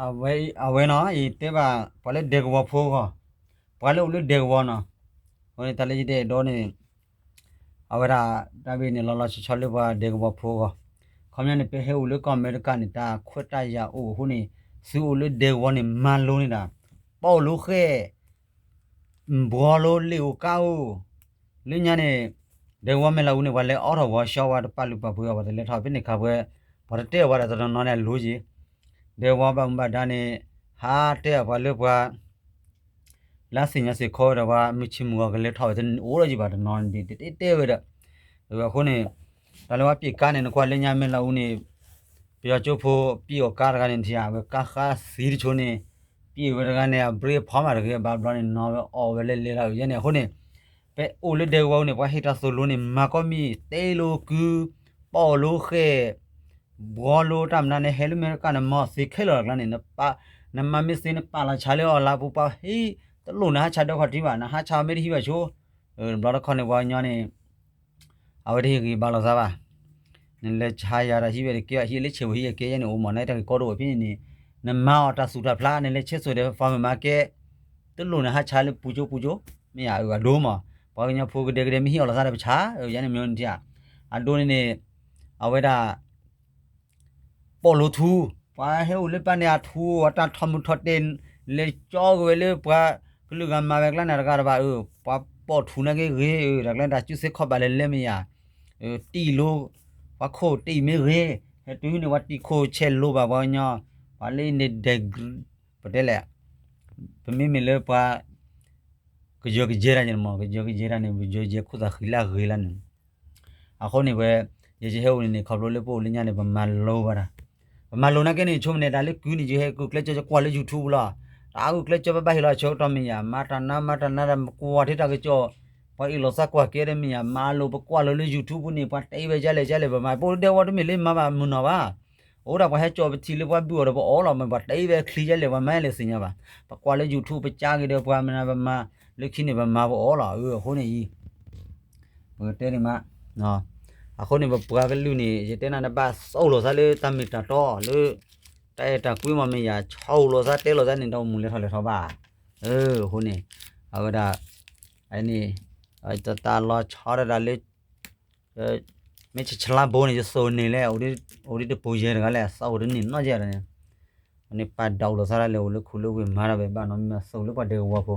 အဝဲအံၤ အဝဲနီၤ ယတဲဘၣ် ပှၤလၢဒဲကဝီၤဖိအဂီၢ်, ပှၤလၢအိၣ်လၢဒဲကဝီၤနီၤ, အဃိန့ၣ် တၢ်လၢယတဲဒိးန့ၣ် အဝဲဒၣ် တၢ်ဘ့ၣ်န့ၣ် လီၤလီၤဆီဆီလၢပှၤဒဲကဝီၤဖိအဂီၢ်, ခီပညီန့ၣ် ပဟဲအိၣ်လၢကီၢ်အမဲရကၤန့ၣ် တၢ်ခွဲးတၢ်ယာ်အိၣ်အဃိန့ၣ် သုအိၣ်လၢဒဲကဝီၤန့ၣ် မၤလိန့ၣ်ဒီး ပီၣ်လိဃဲၣ် ဘှီလိလ့ၣ်ဧိၤကါဧိၤ, လၢညါန့ၣ် ဒဲကဝီၤမဲၢ်လးအူန့ၣ် ပှၤလဲၤအိးထီၣ်ဂီၤဆှီဝဲ တပာ်လုၢ်ပာ်ပှ့ၤအီၤ ပှၤတလဲၤထီၣ်ဖဲန့ၣ်ခါပှဲၤ, ပှၤတတဲအီၤဘၣ်ဒီးတနီၤနီၤန့ၣ်အလိၤက့ၤ, ဒဲကဝီၤဘၣ်မူဘၣ်ဒါန့ၣ် ဟးတဲအီၤပှၤလၢပှၤ လၢသ့ၣ်ညါစ့ၢ်ကီးဝဲဒီးပှၤမုၢ်ဆ့ၣ်မုၢ်ဂီၤကလဲၤထီၣ်ဝဲတအိၣ်လီၤက့ၤဘၣ်တနီၤန့ၣ် တတဲတဲဝဲဒီး, အဃိန့ၣ် တၢ်လၢပှၤပျံၤကါန့ၣ် နကွၢ်လၢညါမဲၢ်လးအူန့ၣ် ပယီၤကၠိဖိပျံၤအီၣ်ကါတဂၤန့ၣ်ထံၣ်ဧါ, ဝဲကါဃါသံတဆိန့ၣ် ပျံၤဝဲတဂၤန့ၣ် အဘြ့းဖီမးတဂ့ၤ ဘၣ်ဘျီန့ၣ် နီၢ်ဝဲအီၣ်ဝဲလဲၤလဲၤလၢယဲန့ၣ် အဃိန့ၣ် ပအိၣ်လၢဒဲကဝီၤအူန့ၣ် ပှၤဟ့ၣ်တၢ်သိၣ်လိန့ၣ် မၤကီမံၣ် တဲလိာ်ကု ပီၣ်လိဃဲၣ် ဘှီလိတၢ်မနုၤန့ၣ် ဟဲလၢမဲရကၤန့ၣ် မၤသ့ခဲလၢာ်တကျါန့ၣ် နမၤမ့ၢ်သ့နပာ်လီၤဆါလၢအီၤလၢပူၤပှၤဟံး တလိၣ်နဟးဆါဒီခီၣ်ထံးဘၣ် နဟးဆါမ့ၢ်တဟံးဘၣ်ဆိ တဘျီတခီၣ်န့ၣ် ပှၤကညီန့ၣ် အဝဲတဟ့ၣ်ဂံၢ်ဘါလိာ်သးဘၣ်, နလဲၤဆါယၤဒီးဟံးဝဲတကဲဘၣ် ဟံးလၢဆဲးဝဲဟံးအကဲယဲန့ၣ် အိၣ်မး နတၢ်ဂ့ၢ်ကီတအိၣ်ဖဲန့ၣ်န့ၣ် နမၤအီၤတၢ်သူၣ်တၢ်ဖျါ နလဲၤဆဲးစိာ်ဒီး ဖီမ့ၢ်မၤကဲ တလိၣ်နဟးဆါလၢပူၤကၠိပူၤကၠိ မ့ၢ်ဧါ အဒိမး ပှၤကညီဖိကဒဲကဒဲမ့ၢ်ဟ့ၣ်အီၤလိာ်သးဒီးပဆါ ယဲန့ၣ်မ့ၢ်န့ၣ်ထံၣ်ဧါ အဒိန့ၣ်န့ၣ် အဝဲဒၣ် ပီၣ်လိထူ, ပှၤဟဲအိၣ်လၢပၢ်န့ၣ်အထူအတၢ်ထီၣ်မုၢ်ထီၣ်တဲာ် လဲၤကၠီက့ၤဝဲလၢပှၤကလုာ်ဂၤမၤဝဲကျါန့ၣ်တဂၤတဘၣ်အၢ, ပှၤပီၣ်ထူနာ်က့ဂ့ၤအၢ, တၢ်ကျဲတၢ်စုဆဲခီၣ်ဘၣ်လဲၤလဲၤမ့ၢ်ယၤ, တံၢ်လိ, ပှၤခိၣ်တံၢ်မ့ၢ်ဂ့ၤ, ဟဲတုၤန့ၣ်ပှၤတံၢ်ခိၣ်ဆဲးလိဘၣ်ပှၤကညီ, ပှၤလၢအံၤန့ၣ်ဒဲး, ပတဲလဲၣ်, ပမ့မ့ၢ်လၢပှၤ ကယၢၤကယဲတၢ်န့ၣ်မး, ကယၢၤကယဲတၢ်န့ၣ် ပယၢၤကယဲခိၣ်သးဃံလၢအဂ့ၤလၢန့ၣ်, အဃိန့ၣ်ဝဲ, ယယဟဲအိၣ်န့ၣ်န့ၣ် ခီဖျိလၢပအိၣ်လၢညါန့ၣ် ပမၤလိဝဲဒၣ်, ပမၤလိနာ်က့န့ၣ် ဆိကမိၣ်န့ၣ် တၢ်လၢကုန့ၣ် ယဟဲဂုာ်ကျဲးစၢးယကွၢ်လၢ YouTube လီၤ, တၢ်ဂုာ်ကျဲးစၢးပဘၣ်ဟ့ၣ်လီၤဆၢကတီၢ်မ့ၢ်ယၤ, မၤတၢ်နါမၤတၢ်နါဒီးကွၢ်ထဲတၢ်ကစီၣ်, ပှၤအ့ၣ်လိာ်သးကွၢ်ကဲဒီးမ့ၢ်ယၤ, မၤလိပကွၢ်လိာ်လၢ YouTube ပူၤန့ၣ် ပှၤတဲဝဲဒ်လဲၣ်ဒ်လဲၣ် ပမၤ, ပအိၣ်လၢဒဲကဝီၤတမ့ၢ်လၢမၤဘၣ်မုၢ်နီၢ်ဘၣ် အိၣ်ဒၣ်ပှၤဟဲကၠီပထံၣ်လၢပှၤဘုၣ်အီၤဒီးပအီၣ်လီၤ, မ့ၢ်ပှၤတဲဝဲချံယဲလဲၣ် ပှၤမၤလဲၣ်သ့ၣ်ညါဘၣ်, ပကွၢ်လၢ YouTube ပကါက့ၤဒီးပှၤမနၤပမၤ, လၢခံန့ၣ်ပမၤပအီၣ်လီၤ, အဃိန့ၣ်အံၤ, ပကတဲန့ၣ်မး, အဃိန့ၣ်ပပှၤကလုာ်န့ၣ် ယတဲနၤနဘၣ်သိၣ်လိာ်သးလၢတၢ်မ့ၢ်တၢ်တီလၢ တၢ်အဲၣ်တၢ်ကွံမ့ၢ်မ့ၢ်ယၤ ဆီလိာ်သးတဲလိာ်သးန့ၣ် ဒီးမုၢ်လဲၤထီၣ်လဲၤထီၣ်ဘၣ်, အဃိန့ၣ်, အဝဲဒၣ်, အန့ၣ်, တၢ်လီၤဆီဒၣ်တၢ်လၢ မ့ၢ်ဆၢဆလါဘိန့ၣ် ယသိၣ်န့ၢ်လဲၣ်, အိၣ်ဒ်တပူၤယဲၢ်တဂၤလဲၣ်, အသးအိၣ်တန့ၢ်နီတယဲၢ်ဒီးန့ၣ်, အန့ၣ်ပာ်ဒိးလိာ်သးဒၣ်လဲာ် အိၣ်လၢခူၣ်လၢဝ့ၢ်မၤတၢ်ဝဲဘၣ်နီၤ, မ့ၢ်သိၣ်လၢပှၤဒဲကဝီၤဖိ,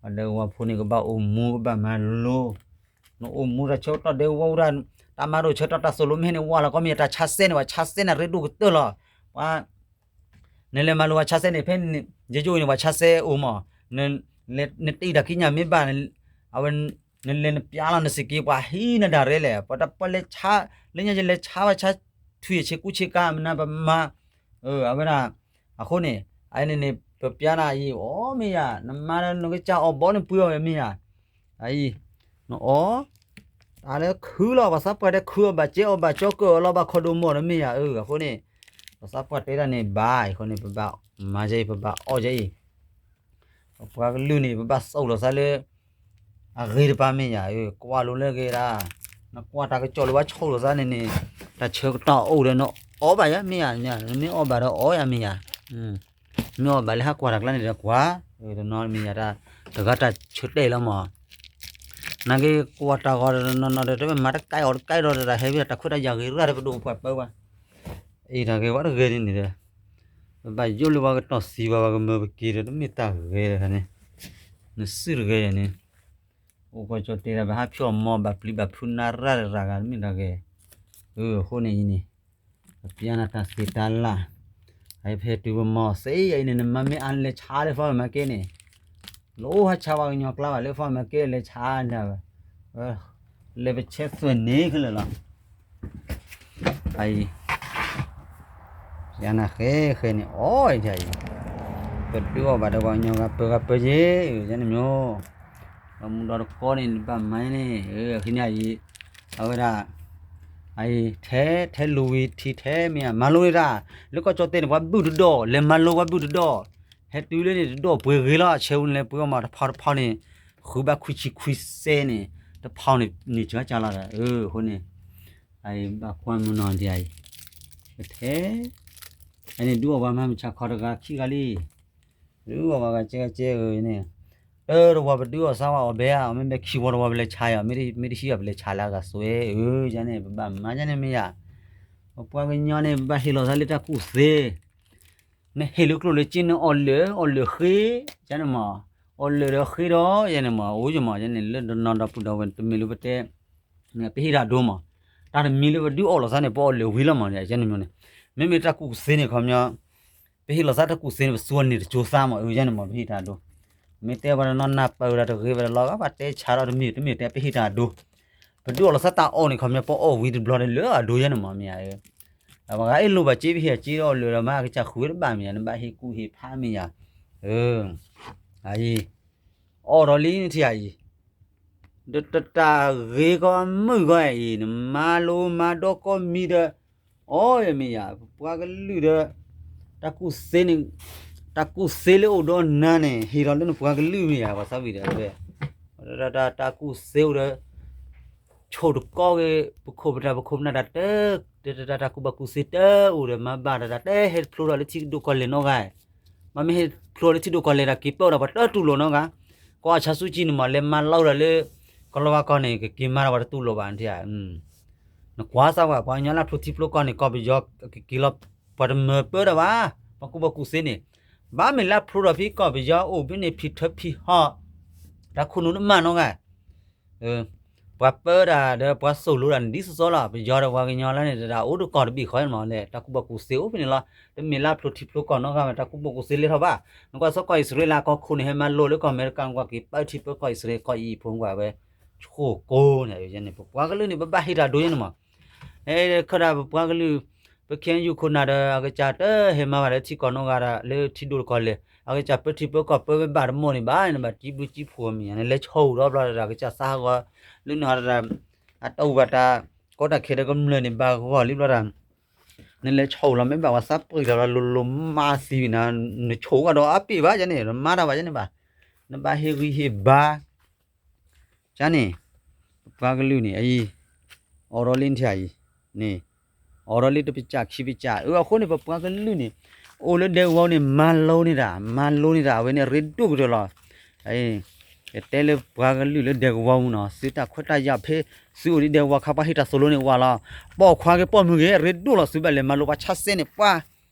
ပှၤဒဲကဝီၤဖိန့ၣ် ကဘၣ်အိၣ်မူကဘၣ်မၤလိ, နအိၣ်မူတၢ်ဆၢကတီၢ်ဒဲကဝီၤအိၣ်ဒၣ်, တၢ်မၤဒိၣ်ဆၢကတီၢ်တၢ်သိၣ်လိမ့ၢ်ဟဲန့ၣ် ဝးလီၤကီမ့ၢ်ယတၢ်ဆါစဲန့ၣ် ပှၤဆါစဲန့ၣ်ရ့ဒိၣ်ကတၢၢ်လီၤ, ပှၤ နလဲၤမၤလိပှၤဆါစဲန့ၣ် ဖဲယယိၣ်အံၤန့ၣ် ပှၤဆါစဲအိၣ်မး, နတ့တၢ်ကံးညာ်မ့ၢ်ဘၣ်, အဝဲ, နလဲၤနပျါလီၤနစ့ၢ်က့ၤ ပှၤဟံးနဒၣ်ရဲလဲၣ်, ပှၤတပှၤလဲၤဆါ, လၢညါယလဲၤဆါဘၣ်ဆါ, ထွံၣ်ဆ့ကူဆ့ကၤမနၤပမၤ, အဝဲဒၣ်, အဃိန့ၣ်, အန့ၣ်န့ၣ် ပပျါနၤအံၤ အိၣ်မ့ၢ်ယၤ, နမၤဒီးနကစၢ်အီၣ်ဘီန့ၣ်ပှ့ၤအီၤမ့ၢ်ယၤ, အံၤ, နအီၣ် တၢ်လၢခုလီၤ ပှၤသးပှၢ်တဲခုအီၣ်ဘၣ်ကဲအီၣ်ဘၣ်ကၠီကၢၢ်အီၤလီၤဘၣ်ခီဒိၣ်မီၢ်ဒီးမ့ၢ်ယၤအၢ အဃိန့ၣ်, ပှၤသးပှၢ်တဲတၢ်န့ၣ်ဘၣ်အဃိန့ၣ် ပဘၣ်မၤယဲအံၤ ပဘၣ်အီၣ်ယဲအံၤ, ပပှၤကလုာ်န့ၣ် ပဘၣ်သိၣ်လိာ်သးလၢ အဂ့ၤတပၤမ့ၢ်ယၤအၢ ကွၢ်လိာ်လၢအဂ့ၤဒၣ်, နကွၢ်တၢ်ကစီၣ်လၢပှၤဆီၣ်လိာ်သးန့ၣ်န့ၣ်, တၢ်ဆၢကတီၢ်အိၣ်ဒီးနအီၣ်ဘၣ်ယၤမ့ၢ်ယၤ, နမ့ၢ်အီၣ်ဘၣ်ဒီးအီၣ်ယၤမ့ၢ်ယၤ မ့ၢ်အီၣ်ဘၣ်လၢဟးကွၢ်တၢ်ကျါန့ၣ်ဒီးကွၢ်, တနီၤမ့ၢ်ယၤတၢ်, တဂၤတၢ်ဆၢတဲာ်လီၤမး, နာ်က့ကွၢ်တၢ်ဂီၤတနီၤနီၤဒီး တမ့ၢ်မၤတကဲအီၤတကဲဒီးတၢ်ဟဲဝံၤတၢ်ခွဲးတၢ်ယာ်ဂ့ၤရၣ်တပဒိၣ်ပှၤပၢဘၣ်, အံၤတၢ်ဂ့ၤဝဲတဂ့ၤန့ၣ်ဒီး, ပဘၣ်ယိၣ်လၢပှၤကတီၢ်သံဘၣ်ပှၤကမၢပက့ၤဒီး တမ့ၢ်တၢ်ဂ့ၤတခါန့ၣ်, နစုတဂ့ၤန့ၣ်, အိၣ်ကီၢ်ကၠီတဲဒၣ် ပဟးဖျိအီၣ်မီၢ်ဘၣ်ပျံၤဘၣ်ဖုးနၢ်ရၣ်တရၣ်ဂၤ တမ့ၢ်တၢ်ဂ့ၤ, အဃိန့ၣ်အံၤန့ၣ်, ပပျါနၤတၢ်သ့တၢ်လၢ်, အဖဲတုၤပမီၢ်သ့အံၤန့ၣ် နမၤမ့ၢ်အါလဲၤဆါလၢ farmer market န့ၣ်, လၢဟးဆါပှၤကညီကျါဘၣ်လၢ farmer market လဲၤဆါန့ၣ်, လဲၤပဆဲးသွဲၣ်န့ၣ်ခဲလၢာ်လီၤ, အံၤ ယနၤဃဲဃဲန့ၣ် အီၣ်အံၤ, ပဒုးအီၣ်ဘၣ်ဒီးပှၤကညီဂၤပၢဂၤပၢက့ၤ, ယန့ၣ်မ့ၢ်, ဒီးမူဒီးတကီန့ၣ် နဘၣ်မၤန့ၣ်, ဟံးန့ၢ်အံၤ, အဝဲဒၣ်, အံၤ ထဲ ထဲလူၤဝံၤထံထဲမ့ၢ်ဧါ မၤလိန့ၣ်တၢ်, လၢကီၢ်ကၠီၣ်တဲာ်န့ၣ် ပှၤဘုၣ်တဒီၣ် လဲၤမၤလိပှၤဘုၣ်တဒီၣ်, ဟဲတုၤလၢန့ၣ်တဒီၣ်ပှ့ၤဂ့ၤလီၤ အဆဲးဝူန့ၣ် လဲၤပှ့ၤအီၣ်မးတဖီတဖီန့ၣ်, ဃုဘၣ်ခွံဆံခွံစဲန့ၣ်, တဖီန့ၣ် န့ၢ်စှၤကၢ်လီၤဒီး အဃိန့ၣ် အံၤဘၣ်ကွၢ်မုၢ်နီၢ်ဒံးအံၤ, ပထဲ အန့ၣ်ဒုးအီၣ်ပှၤမၤမုၢ်ဆါခီတဂၤခံဂၤလံ, ဒုးအီၣ်ပှၤဂၤကဲကဲဧၢန့ၣ်, တၢ်တဝီပဒုးအီၣ်စါဝဲအီၣ်ဘဲဧါ, မ့မ့ၢ်ခံဝီတဝီပလဲၤဆါယၤ, မ့ၢ်တဟံးအီၣ်ပလဲၤဆါလၢအဂၤစွဲဧၢ, ယန့ၣ် ပဘၣ်မၤယန့ၣ်မ့ၢ်ယၤ, ပပှၤကညီန့ၣ် ပဘၣ်ဟ့ၣ်လီၤသးလၢတၢ်ကူၣ်သ့ နဟ့ၣ်လၢကျိၣ်လၢစ့ နအီၣ်လၢာ် အီၣ်လၢာ်ဃ့, ယန့ၣ်မး, အီၣ်လၢာ်ဒီးဃ့ဒီး ယန့ၣ်မး, အိၣ်ယမး ယန့ၣ် လၢတနီၤဒီပုၢ်ဒီဝဲၢ်တမ့ၢ်လၢပတဲ ပဟ့ၣ်တၢ်ဒိမး, တၢ်တမံၤလၢပဒုးအီၣ်လီၤသးန့ၣ် ပအီၣ်လၢာ်ဝံၤလီၤမးန့ၣ် ယန့ၣ်မးန့ၣ်, မ့မ့ၢ်တၢ်ကူၣ်သ့န့ၣ် ခီပညီ ပဟ့ၣ်လီၤသးတၢ်ကူၣ်သ့န့ၣ် ပသူအီၤန့ၣ်တကၠိသးမး, အၢ ယန့ၣ်မး ပဟ့ၣ်တၢ်ဒိ, မ့ၢ်တဲပှၤတနီၤနၢ်ပၢၢ်ဝဲဒၣ်တဂ့ၤဝဲဒၣ်လီၤ, ဘၣ်တဲဆါဒီးတမ့ၢ်တမ့ၢ်တဲပဟ့ၣ်တၢ်ဒိ ပဒုးအီၣ်လီၤသးတၢ်အီၣ်န့ၣ် ခီပညီ ပအီၣ်ဝံၤတဘျီန့ၣ် လၢအဒိယဲန့ၣ်မးမ့ၢ်ဧါ, အဝဲဂၤအ့ၣ်လိၣ်ဘၣ်စ့ ပဟ့ၣ်စ့ဒီးအီၣ်လၢာ်ဒီးမၤကစၢ်ဃုဝဲတဘၣ်မ့ၢ်ဧါ, နဘၣ်ဟ့ၣ်ကူၣ်ဟ့ၣ်ဖးမ့ၢ်ဧါ, အံၤ, အီၣ်ဒီးလံနထံၣ်ဧါအံၤ, ဒီးတတၢ်ဂ့ၤကီမုၢ်ကီအံၤ နမၤလိမၤဒိကီမံၤဒီး အီၣ်ယမ့ၢ်ဧါ, ပပှၤကလုာ်ဒီး တၢ်ကူၣ်သ့န့ၣ်, တၢ်ကူၣ်သ့လၢအိၣ်ဒီးနၤန့ၣ် ဟ့ၣ်လီၤလၢနပှၤကလုာ်မ့ၢ်ဧါ, ပှၤသးဝံၣ်ဒီး တၢ်ကူၣ်သ့အိၣ်ဒီး ဆိၣ်တကီၢ်ဂ့ၤ ပခိၣ်ပနၢ် ပခိၣ်ပနၢ်တၢ်တ, တၢ်တၢ်တၢ်ကူၣ်ဘၣ်ကူၣ်သ့တအိၣ်ဒီး မၤဘၣ်တၢ်တၢ်တဟဲဖျိထီၣ်လၢထံဒိၣ်ကီၢ်လဲၢ်နီတဂၤ, မ့မ့ၢ်ဟဲဖျိလၢထံဒိၣ်ကီၢ်လဲၢ်တၢ်က့ၤပၢဝဲဒၣ် ပှၤတတူၢ်လိာ်နီတဂၤ, ကီၢ်အဆါဆူကၠံန့ၣ်မး လဲၤမၤလီၤဝဲဒၣ်လၢ ကီၢ်လီၤဝါကီၢ်န့ၣ် ကက့ၤမၤဒီးပှၤတတူၢ်လိာ်ဘၣ်နထံၣ်ဧါ, နကွၢ်စၢ်ဝဲ ပှၤကညီလၢဖျိထံဖျိကီၢ်န့ၣ် ကီၢ်ပယီၤကက့ၤလီၤ ပှၤတမၤပၢတၢ်ဘၣ်, ပှၤကူၣ်ဘၣ်ကူၣ်သ့န့ၣ်, ဘၣ်မ့ၢ်လၢဖျိထီၣ်ဖဲကီၢ်ပယီၤအိၣ်ဖဲန့ၣ် ဖံးထၢဖံးဟီၣ် တၢ်ခိၣ်နူာ်တမၤနီတဂၤ ပှၤပၢတၢ်ဒီးပှၤစိာ်လိတၢ်န့ၣ် ဒ်သိးသိးလီၤ, ပယီၤဒီးပှၤကညီလၢန့ၣ် တၢ်အိၣ်တကီၢ်တဘ့ၣ်ဃီန့ၣ်မးလဲၣ်, တၢ်ကူၣ်ဘၣ်ကူၣ်သ့အိၣ်ဖဲန့ၣ်လီၤ, တမ့ၢ်လၢဖျိထံဖျိကီၢ်နီတဂၤ တၢ်ကူၣ်ဘၣ်ကူၣ်သ့လဲၤထီၣ်ဘၣ်, နကွၢ်စီၤကီၢ်အံၣ်စရ့လး ကီၢ်ခိၣ်န့ၣ်ဟဲမၤလိလၢကီၢ်အမဲရကၤ ကွၢ်က့ၤပၢထံပၢကီၢ်အံၣ်စရ့လး ကီၢ်အံၤဖိကွၢ်ဝဲ ဆိၣ်ကိန့ၣ်, ပပှၤကလုာ်န့ၣ် ပဘၣ်ဟ့ၣ်တၢ်ဒိယဲန့ၣ်မး, ဟဲခၢဒၣ်ပပှၤကလုာ်, ပခဲယူၢ်ခိၣ်နၢ်ဒီး အကစၢ်တဟဲမၤဘၣ်လၢထံကီၢ်နီတဂၤဒီး လၢထံဒိၣ်တကီၢ်လဲၢ်, အကစၢ်ပၢထံပၢကီၢ်ပၢဝဲဘၣ်တမီၢ်န့ၣ်ဘၣ်, နဘၣ်ကံဘုကံဖှိၣ်မ့ၢ်ဧါ, နလဲၤဆိၣ်ဒီးဘျီဒီး အကစၢ်စးဟးဂီၤ လၢနဟီဒီး အတၢ်အိၣ်ဘၣ်တၢ်ကီတၢ်ခဲဒီးကမျၢၢ်န့ၣ် ဘၣ်ဂီၢ်လံဘျီဒီး နလဲၤဆိၣ်လီၤ မ့ၢ်ဘၣ်ပှၤသးပှ့ၤလီၤ လိၤလိၤမၤသံဝံၤနၤ, နဆိၣ်ကဒီးအပ့ၢ်ဘၣ်ယဲန့ၣ် နမၤတၢ်ဘၣ်ယဲန့ၣ်ဘၣ်, နဘၣ်ဟ့ၣ်ဂံၢ်ဟ့ၣ်ဘါ ကန့ၣ်, ပပှၤကလုာ်န့ၣ် အံၤ, အိးထီၣ်လံနထံၣ်အံၤ, န့ၣ်, အိးထီၣ်လံတပစၢ်ခံပစၢ်, အဃိန့ၣ် ပပှၤကလုာ်န့ၣ်, အိၣ်လၢဒဲကဝီၤန့ၣ် မၤလိန့ၢ်တၢ်, မၤလိန့ၢ်တၢ် အဝဲန့ၣ် ရ့ဒိၣ်ကတၢၢ်လီၤ. ယတဲလၢပှၤကလုာ်လၢဒဲကဝီၤမူနီၤ သုတၢ်ခွဲးတၢ်ယာ်ဖဲ သုအိၣ်ဒံးဒဲကဝီၤခါ ပှၤဟ့ၣ်တၢ်သိၣ်လိန့ၣ်ဝဲလီၤ. ပိာ်ခွါဂ့ၤပိာ်မုၣ်ဂ့ၤ ရ့ဒိၣ်လီၤ သုဘၣ်လဲၤမၤလိပှၤဆါစဲန့ၣ် ပှၤ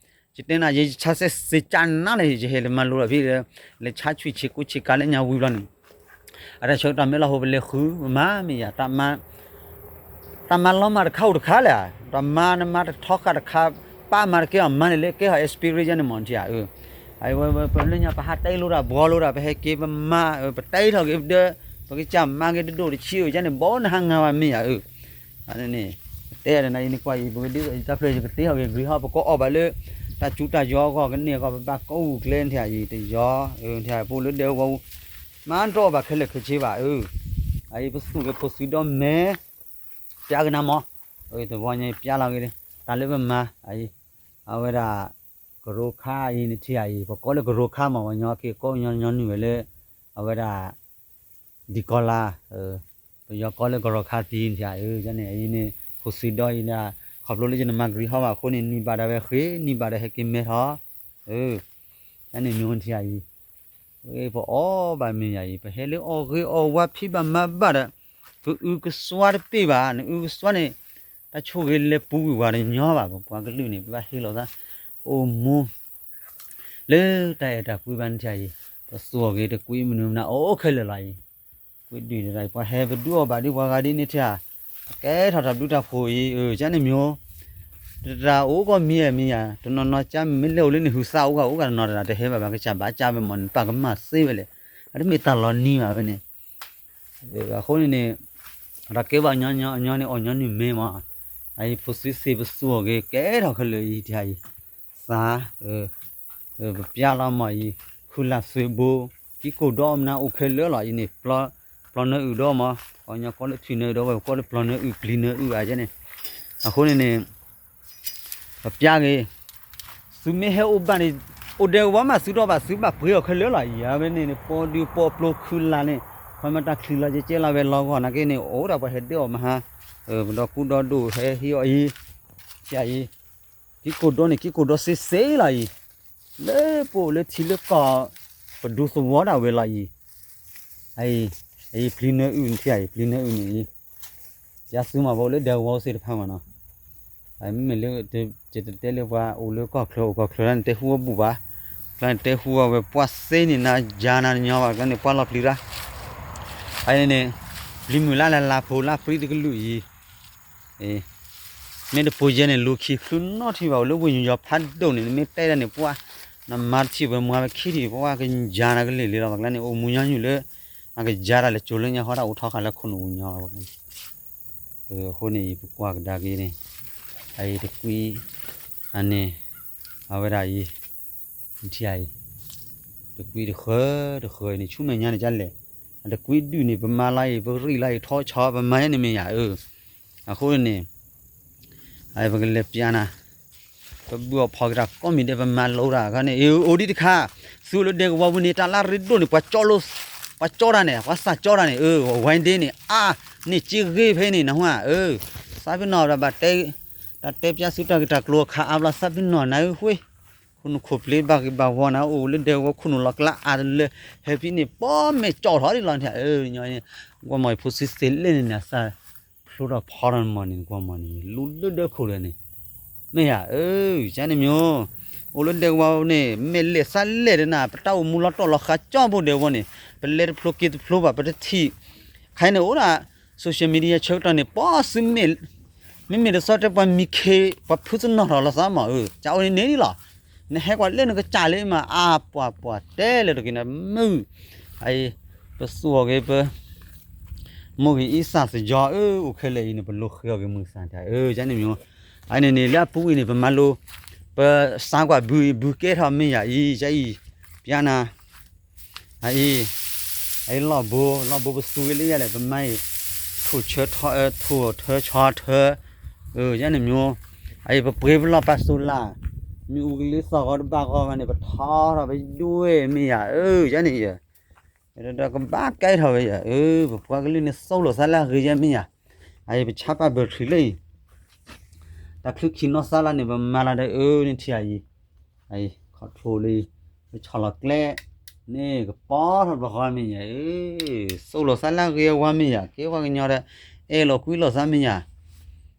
ယတဲနၤ ယဆါစဲစ့ကနၤလၢ ယဟဲလၢမၤလိဒီးဖဲ လဲၤဆါဆွံၣ်ဆ့ကိးဆ့ကၤလၢညါဝံၤဘျီန့ၣ်, အတၢ်ဆၢကတီၢ်မ့ၢ်လီၤဟိ ပလဲၤဃုမၤမ့ၢ်ယၤ, တၢ်မၤလီၤမၢ်တခါအိၣ်တခါလဲၣ်, တၢ်မၤနမၤတထီဃာ်တခါ, ပၢ်မၤတကဲအီၤမၤန့ၣ်လၢကဲဟီၣ် experience န့ၣ်မ့ၢ်ထံၣ်ဧါ, ပလၢညါပဟးတဲလိတၢ်ဘှီလိတၢ် ပဟဲက့ၤပမၤ ပတဲထီၣ်က့ၤပဒၢ ပကစၢ်မၤက့ၤတဒိၣ်တဆံဧၢ ကန့ၣ် ဘီနဟါငါဝဲမ့ၢ်ယၤဧၢ န့ၣ်, တဲဒ်န့ၣ်အံၤန့ၣ်ကွၢ်အံၤ ပကဒုးတၢ်ဖျၢၣ်ယကသ့ဟီၣ်ဂ့ၤ ဂ့ၤဟီၣ် ပကအီၣ်ဘၣ်လၢ တၢ်စူၤတၢ်ယီအဂီၢ် ကန့ၢ်အဂီၢ် ပဘၣ်ကိးဂူာ်ကျဲထံၣ်အံၤ တယီ ထံၣ်ဖိလၢဒဲကဝီၤ မၤတအီၣ်ဘၣ်ခဲလၢာ်ခဲဆ့ဘၣ်ဧၢ, အအံၤပသူၣ်က့ၤဖိစုဒီမဲ ပျါကနၤမး, တဝီညါပျါလီၤက့ၤ တၢ်လၢပမၤ အံၤ အဝဲဒၣ် ကရိခါအံၤနထံၣ်အံၤ ပကိးလၢကရိခါမး ပှၤကညီက့ၤကိးညီညီနုၢ်ဝဲလၢ အဝဲဒၣ် ဒံကီလါ, ပယီၤကိးလၢကရိခါသံနထံၣ်အံၤ န့ၣ် အံၤန့ၣ် ဖိစံးဒီအံၤန့ၣ် ခီဖျိလၢယနမၤဂ့ၤဟီၣ်ဘၣ်အဃိန့ၣ် နံၣ်ဘၣ်ဒၣ်ဝဲဃ့ နံၣ်ဘၣ်ဒၣ်ဟဲက့ၤမဲထီၣ်, န့ၣ်မ့ၢ်နထံၣ်အံၤ ပအီၣ်ဘၣ်မ့ၢ်ယၤအံၤ ပဟဲလၢအီၣ်ဂ့ၤအီၣ်ဝါဖံးဘၣ်မၤဘၣ်ဒီး ပအုကစွါတပ့ၢ်ဘၣ် နအုကစွါန့ၣ် တၢ်ဆိၣ်ဂ့ၤလဲၤပူၤဝံၤဝဲတညီဘၣ် ပပှၤကလုာ်န့ၣ် ပဘၣ်ဟ့ၣ်လီၤသး အိၣ်မူ လၢတၢ်အဲၣ်တၢ်ကွံဘၣ်နထံၣ်အံၤ ပသူၣ်အီၣ်ဂ့ၤတကွံမနုၤမနုၤအိၣ်ခဲလၢာ်လီၤအံၤ, ကွံဒုၣ်ဒၣ်ပှၤဟဲပဒုးအီၣ်ဘၣ်ဒ်ပှၤဂၤဒ်န့ၣ်ထံၣ်ဧါ, ကဲထီၣ်တၢ်ဘျုးတၢ်ဖှိၣ်အံၤ ကန့ၣ်မ့ၢ် တၢ်အိၣ်ကီၢ်မံၤမံၤယၤ တနီၤနီၤကၠါမ့ၢ်လဲၤအိၣ်လၢနဟုးသးအိၣ်ဂၤအိၣ်ဂၤတနီၤတဂၤ တဟဲဘၣ်ဘၣ်ကစၢ်ဘၣ်ကၠါဝဲမ့ၢ်န့ၣ် ပၢ်ကမၣ်သ့ဝဲလဲၣ်, အတမ့ၢ်တၢ်လီၤနံၤဘၣ်ဝဲန့ၣ် အဃိန့ၣ်န့ၣ် တၢ်ကဲဘၣ်ညီညီအညီန့ၣ် အီၣ်ညီနုၢ်မ့ၢ်မး, အအံၤဖိသုသ့ပသူအီၤဂ့ၤ ကဲထီၣ်ခဲလၢာ်အံၤ တၢ်ယံၤသး ပပျါလီၤမးအံၤ ခုလၢ်သွဲဘိ ကံကိၢ်ဒီမနုၤအိၣ်ခဲလၢာ်လီၤအံၤန့ၣ် ပျီနၢအုၣ်ဒီမး, ပှၤကညီကိးလၢထံနၢအုၣ်ဒီ ဝဲကိးလၢပျီနၢအုၣ်ပျံၤနၢအုၣ်ဧါန့ၣ်, အဃိန့ၣ်န့ၣ် ပပျါဂ့ၤ သုမ့ၢ်ဟဲအိၣ်ဘၣ်န့ၣ် အိၣ်ဒဲကဝီၤမးသုတအီၣ်ဘၣ်သုဘၣ်ပှ့ၤအီၤခဲလၢာ်လီၤအံၤ အဝဲန့ၣ်န့ၣ် ပီဒုးပီပျိခုလၢ်န့ၣ် ခီမ့ၢ်တၢ်ချံးလီၤကဲကဲလီၤဝဲလီၤဂီၢ်နာ်က့န့ၣ် အိၣ်ဒၣ်ပှၤဟဲဒၢအီၣ်မဟါ, ပဒီပုၢ်ဒီဝဲၢ်ဟဲဟံးအီၤအံၤ, ဆံးအံၤ, ကံၢ်ကိၢ်ဒီန့ၣ် ကံၢ်ကိၢ်ဒီစ့စ့လီၤအံၤ, လၢပအိၣ်လၢထံလၢကီၢ် ပဒူသဝီဒၣ်ဝဲလီၤအံၤ, အံၤ အံၤပျံၤနၢအုၣ်နထံၣ်အံၤ ပျံၤနၢအုၣ်န့ၣ်အံၤ ပျါစုမး ပှၤအိၣ်လၢဒဲကဝီၤစ့ၣ်တဖၣ်မးနီၤ, မ့မ့ၢ်လၢ ယတတဲလၢပှၤအိၣ်လၢကီၢ်ချၢအိၣ်ကီၢ်ချၢလၢန့ၣ် တဲဟူအီၤဘူၣ်ဘၣ်, ကျါန့ၣ် တဲဟူအီၤဝဲပှၤစ့န့ၣ် နၤယၤနၤညီဘၣ် ကျါန့ၣ် ပှၤလီၤပျံၤရၣ်, အန့ၣ်န့ၣ် ပျံၤမုၢ်လၢ်လၢလါဖိလါပြံတကလုာ်အံၤ မ့ၢ်တပိၤယဲန့ၣ် လူၤခံချုးနီတထံၣ်ဘၣ် အိၣ်လၢဝ့ၢ်ယူၤယီၤဖးဒိၣ်န့ၣ် နမ့ၢ်တဲဒၣ်န့ၣ် ပှၤ နမါတထံၣ်ဝဲမွၤဝဲခံထံၣ် ပှၤကယၤနၤကလ့ၢ်လံလီၤ ပှၤကျါန့ၣ် အိၣ်မူညီနုၢ်လၢ အကယၤတၢ်လၢကၠိလၢညါဃီတၢ်အိၣ်ထီဃာ်လၢခိၣ်နူာ်ပူၤညီ အဃိန့ၣ် ယပကွၢ်ကဒါက့ၤန့ၣ် အအံၤတကွံ အန့ၣ် အဝဲဒၣ်အံၤ ထံၣ်အံၤ တကွံတဃၢတဃၢအံၤန့ၣ် ဆူမဲာ်ညါန့ၣ် ကလဲၣ် အတကွံဒုၣ်န့ၣ် ပမၤလီၤအံၤ ပရံၣ်လီၤအံၤ ထီဆီ ပမၤယဲန့ၣ်မ့ၢ်ယၤ အၢ အဃိန့ၣ် အပကလဲၤပျါနၤ ပဘုၣ်အီၣ်ဖီကတၢၢ်ကိးမံၤဒဲး ပမၤလိတၢ်အခါန့ၣ် အ့ အိၣ်ဒံးတခါ သုလၢဒဲကဝီၤပူၤန့ၣ် တၢ်လၢရ့ဒိၣ်န့ၣ် ပှၤကၠီတၢ်န့ၣ် ပှၤစးကၠီတၢ်န့ၣ် အၢ ဝဲဒ့န့ၣ် အါ န့ၢ်က့ဂ့ၤဖဲန့ၣ် နဟါ အၢ သးပ့ၤနီၣ်ဒီးဘၣ်တဲ တၢ်တဲပျါသုတၢ်ဂ့ၢ်တၢ်ကျိၤအခါအါဘျီ သးပ့ၤနီၣ်နၤဧၢဃ့ ခိၣ်နူာ်ခိၣ်ပျ့ဘၣ်ဂ့ၤဘၣ်ဝီနၤ အိၣ်လၢဒဲကဝီၤခိၣ်နူာ်လီၤကျါအါတလၢ ဟဲဖဲန့ၣ် ပီၣ်မဲာ်ကၠီထီၣ်ဒ်လီၤန့ၣ် အၢ ညီန့ၣ် ကွၢ်မီၢ်ဖိသံသ့လဲၣ်န့ၣ်န့ၣ် အသးဖျိထီၣ်ဖီထီၣ်မီၢ်န့ၣ် ကွၢ်မီၢ်န့ၣ် လူၤလၢဒၢခိၣ်ဒီးန့ၣ် မ့ၢ်ယၤ အၢ ကန့ၣ်မ့ၢ် အိၣ်လၢဒဲကဝီၤန့ၣ် မ့ၢ်လဲၤသးလဲၣ်ဒီးနၤ ပတၢ်အိၣ်မူလီၤတီၢ်လီၤဃးကၠီဖိဒဲကဝီၤန့ၣ် ပလဲၤတဖျိက့ၤတဖျိဘၣ် ပတထံၣ် ခါအံၤန့ၣ်အိၣ်ဒၣ် social media ဆၢကတီၢ်န့ၣ် ပှၤသုမ့ၢ် မ့မ့ၢ်တသီတဲပှၤမံခ့ ပှၤဖုသနီၣ်ထီၣ်လီၤသးမး အၢ ကအိၣ်န့ၣ်န့ၣ်လီၤ နဟဲကွၢ်လၢနကစၢ်လၢမး အါ ပှၤပှၤတဲလၢတဂ့ၤနမုၢ် အအံၤ ပသူအီၤက့ၤပ မိၢ်ဂ့ၤအံသၣ်သယီ အၢ အိၣ်ခဲလၢာ်အံၤန့ၣ် ပလိဃ့အီၤက့ၤမုၢ်သၣ်တၢ် အၢ ကန့ၣ်မ့ၢ် အန့ၣ်န့ၣ် လၢအပူၤကွံာ်န့ၣ် ပမၤလိ ပစါကွၢ်ဘုအံၤ ဘုကဲထီၣ်မ့ၢ်ယၤအံၤ ကအံၤ ပျါနၤ အအံၤ အအံၤလီၢ်ဘိ လီၢ်ဘိပသူဝဲလၢယၤလဲၣ် ပမၤအံၤ ထိၣ်ဆၢထီ ထိၣ်ထၢဆီထၢ အၢ ယန့ၣ်မ့ၢ် အအံၤပပှ့ၤပလီၢ်ပာ်စိၤလၢ် မ့ၢ်အူကလ့သီၣ်ဂီၤတဘၣ်ဂီၤဘၣ်န့ၣ် ပထီထီၣ်ပဒွဲၣ်မ့ၢ်ယၤ အၢ ယန့ၣ်ယ ဒီးကဘၣ်ကဲထီၣ်ဝဲယၤ အၢ ပပှၤကလုာ်န့ၣ်သိၣ်လိာ်သးလၢအဂ့ၤယဲမ့ၢ်ယၤ အအံၤပဆါပာ်ဘၢၣ်ထံးလၢအံၤ တၢ်ချုးခံနီၢ်သးလၢန့ၣ် ပမၤလၢဒီး အၢ န့ၣ်ထံၣ်အံၤ အံၤ ခီၣ်ထူလံ ပဆီၣ်လီၤကျဲ န့ၣ်ကပီၤထီၣ်ဘျီဃီမ့ၢ်ယၤ အၢ သိၣ်လိာ်သးလၢအဂ့ၤအဝါမ့ၢ်ယၤ ကဲပှၤကညီဒီး အဲၣ်လိာ်ကွံလိာ်သးမ့ၢ်ယၤ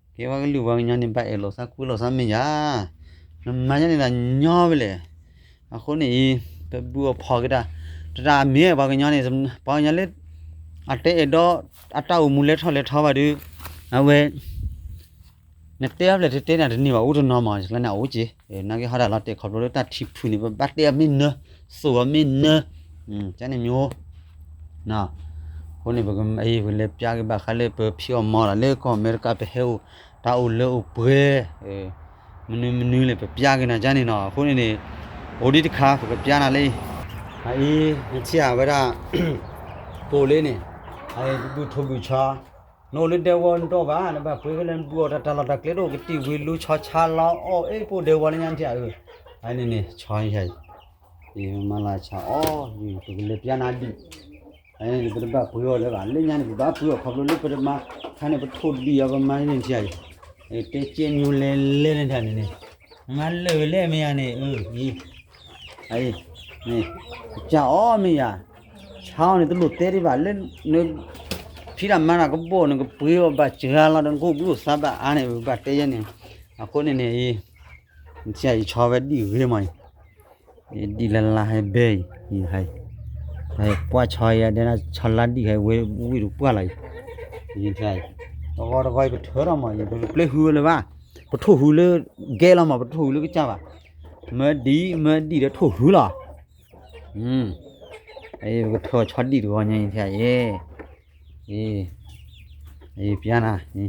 ကဲပှၤကလုာ်ပှၤကညီန့ၣ် ဘၣ်အဲၣ်လိာ်သးကွံလိာ်သးမ့ၢ်ယၤ နမၤညါန့ၣ်ဒီးညီဝဲလဲၣ် အဃိန့ၣ်အံၤ ပဘုၣ်အီၣ်ဖီကတၢၢ် တတၢ်မ့ၢ်ပှၤကညီန့ၣ် ပှၤကညီလၢ အတဲအဲၣ်ဒိး အတၢ်အိၣ်မူလဲၤထီၣ်လဲၤထီဘၣ်ဒီး အဝဲ နတဲအီၤဖျဲၣ်တတဲန့ၣ် တန့ၢ်ဘၣ် အိၣ်တနီၤမး ကျါန့ၣ် အအိၣ်က့ၤ နာ်က့ဟီဒၣ်လီၤတဲာ်ခီဖျိလၢတၢ်ထံဖုၣ်န့ၣ် ပဘၣ်တဲအီၤမ့ၢ်နၢ သိၣ်အီၤမ့ၢ်နၢ ကန့ၣ်မ့ၢ် အဃိန့ၣ် ပက ပလဲၤပျါက့ၤဘၣ်ဃးလၢပဖံးအီၣ်မၤအီၣ်ဒၣ်လၢကီၢ်အမဲရကၤ ပဟဲအိၣ်တၢ်အိၣ်လၢအိၣ်ပှဲၤ မနုၤမနုၤလဲၣ် ပပျါက့ၤနၤကန့ၣ်နီၤ အဃိန့ၣ်န့ၣ် အိၣ်ဒံးတခါ ပကပျါနၤလၢ အအံၤ နထံၣ်ဝဲဒၣ် ပိာ်လ့န့ၣ် အအံၤ ပဘုၣ်ထိၣ်ဘုၣ်ဆီ နအိၣ်လၢဒဲကဝီၤနတအိၣ်ဘၣ် နဘၣ်ပှ့ၤဖဲလဲၣ် နဘုၣ်အီၣ်တၢ်တၢ်လီၢ်တၢ်ကျဲတအိၣ် ကတံာ်ဝံၤလူဆီဆါလီၤအီၣ် အဲၣ်ပိာ်ဒဲကဝီၤလၢညါနထံၣ်ဧၢ အန့ၣ်န့ၣ် ဆီယၤအံၤ မၤလၢဆီအီၣ် ပကလဲၤပျါနၤဒံး အန့ၣ် ပတဘၣ်ပှ့ၤအီၤလၢၤဘၣ် လၢညါန့ၣ် ပဘၣ်ပှ့ၤအီၤခီဖျိလၢပတမၤ ခါန့ၣ် ပထိၣ်ဒံးအီၤ ပမၤန့ၣ်ထံၣ်အံၤ တဲကဲညိလဲၤလဲၤန့ၣ်တၢ်န့ၣ်န့ၣ် မၤလၢာ်ဝဲလဲၣ်မ့ၢ်ယၤန့ၣ် အၢ အံၤ အံၤ န့ၣ် ကစၢ်အီၣ်မ့ၢ်ယၤ ဆါအီၣ်န့ၣ် တလိၣ်တဲဒံးဘၣ် လၢ န ဖံးတၢ်မၤတၢ်ကဘီၣ် နကပှ့ၤအီၤဘၣ်စှၤလီၤဒီး နကအိၣ်ဘှံးအိၣ်သါဘၣ်အါန့ၣ် ပဘၣ်တဲယဲန့ၣ် အဃိန့ၣ်န့ၣ် အံၤ နထံၣ်အံၤ ဆီဝဲဒံၣ်ဂ့ၤမးအံၤ ဒံၣ်လၢလါဟဲဘဲအံၤ အံၤ ဟဲ ဟဲပှၢ်ဆီယၤဒဲး ဆီလါဒံၣ်ဟဲဝဲဝံၣ်တပှၢ်လီၤအံၤ အံၤ တဂီၤတဂီၤအံၤ ပထၢထီၣ်မးအံၤ ပပျဲဟုဝဲလၢၤဘၣ် ပထိၣ်ဟုလၢ ကဲလီၤမး ပထိၣ်ဟုလၢကစၢ်ဘၣ် မၢဒံၣ် မၢဒံၣ်ဒီးထိၣ်ဟုလီၤ ပကထၢဆီဒံၣ်တဂီၤညါအံၤ အံၤ အံၤ ပျါနၤ လၢ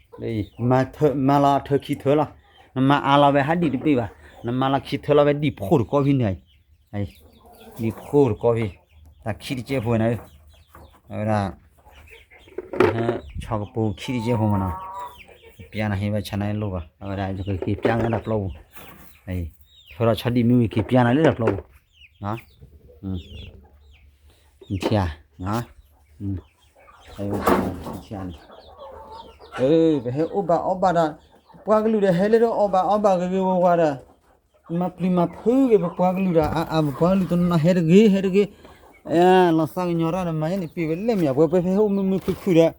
အံၤ မၤလီၤထၢခံထၢလီၤ နမၤအါလီၤဝဲဟးဒံၣ်တဘ့ၣ်ဘၣ် နမၤလီၤခံထၢလီၤဝဲဒံၣ်ဖှိၣ်တကီၢ်ဖဲန့ၣ် ဒံၣ်ဖှိၣ်တကီၢ်ဖဲ တၢ်ခံတကဲဖိနၤ အဝဲဒၣ် ဆီကပိၤခံတကဲဖိမးနီၤ ပျါနၤဟ့ၣ်ဘၣ်ဆၣ်နၤလိၣ်ဘၣ် အဝဲဒၣ်က့ၤပျါနၤတၢ်ပျီပူၤ ထၢထီၣ်ဆီဒံၣ်မ့ၢ်ဝံၤက့ၤပျါနၤလၢတၢ်ပျီပူၤ ထံၣ်ဧါ ထံၣ်ဧါန့ၣ် ပဟဲအိၣ်ဘၣ်အီၣ်ဘၣ်ဒီး ပပှၤကလုာ်ဒီးဟဲလၢတအီၣ်ဘၣ်အီဘၣ်ဂ့ၤဂ့ၤဝါဝါဒီး, မၤပျံၤမၤဖုးဂ့ၤ ပပှၤကလုာ်ဒီး အအါ ပပှၤကလုာ်တနီၤဟဲတဂ့ၤ ဟဲတဂ့ၤ, လီၤသးကညီၤတၢ်ဒီး မၤယဲန့ၣ် ပ့ၤဝဲလဲၣ်မ့ၢ်ဧါ, ပဝဲပဟဲအိၣ်မုာ်မုာ်ခုၣ်ခုၣ်ဒီး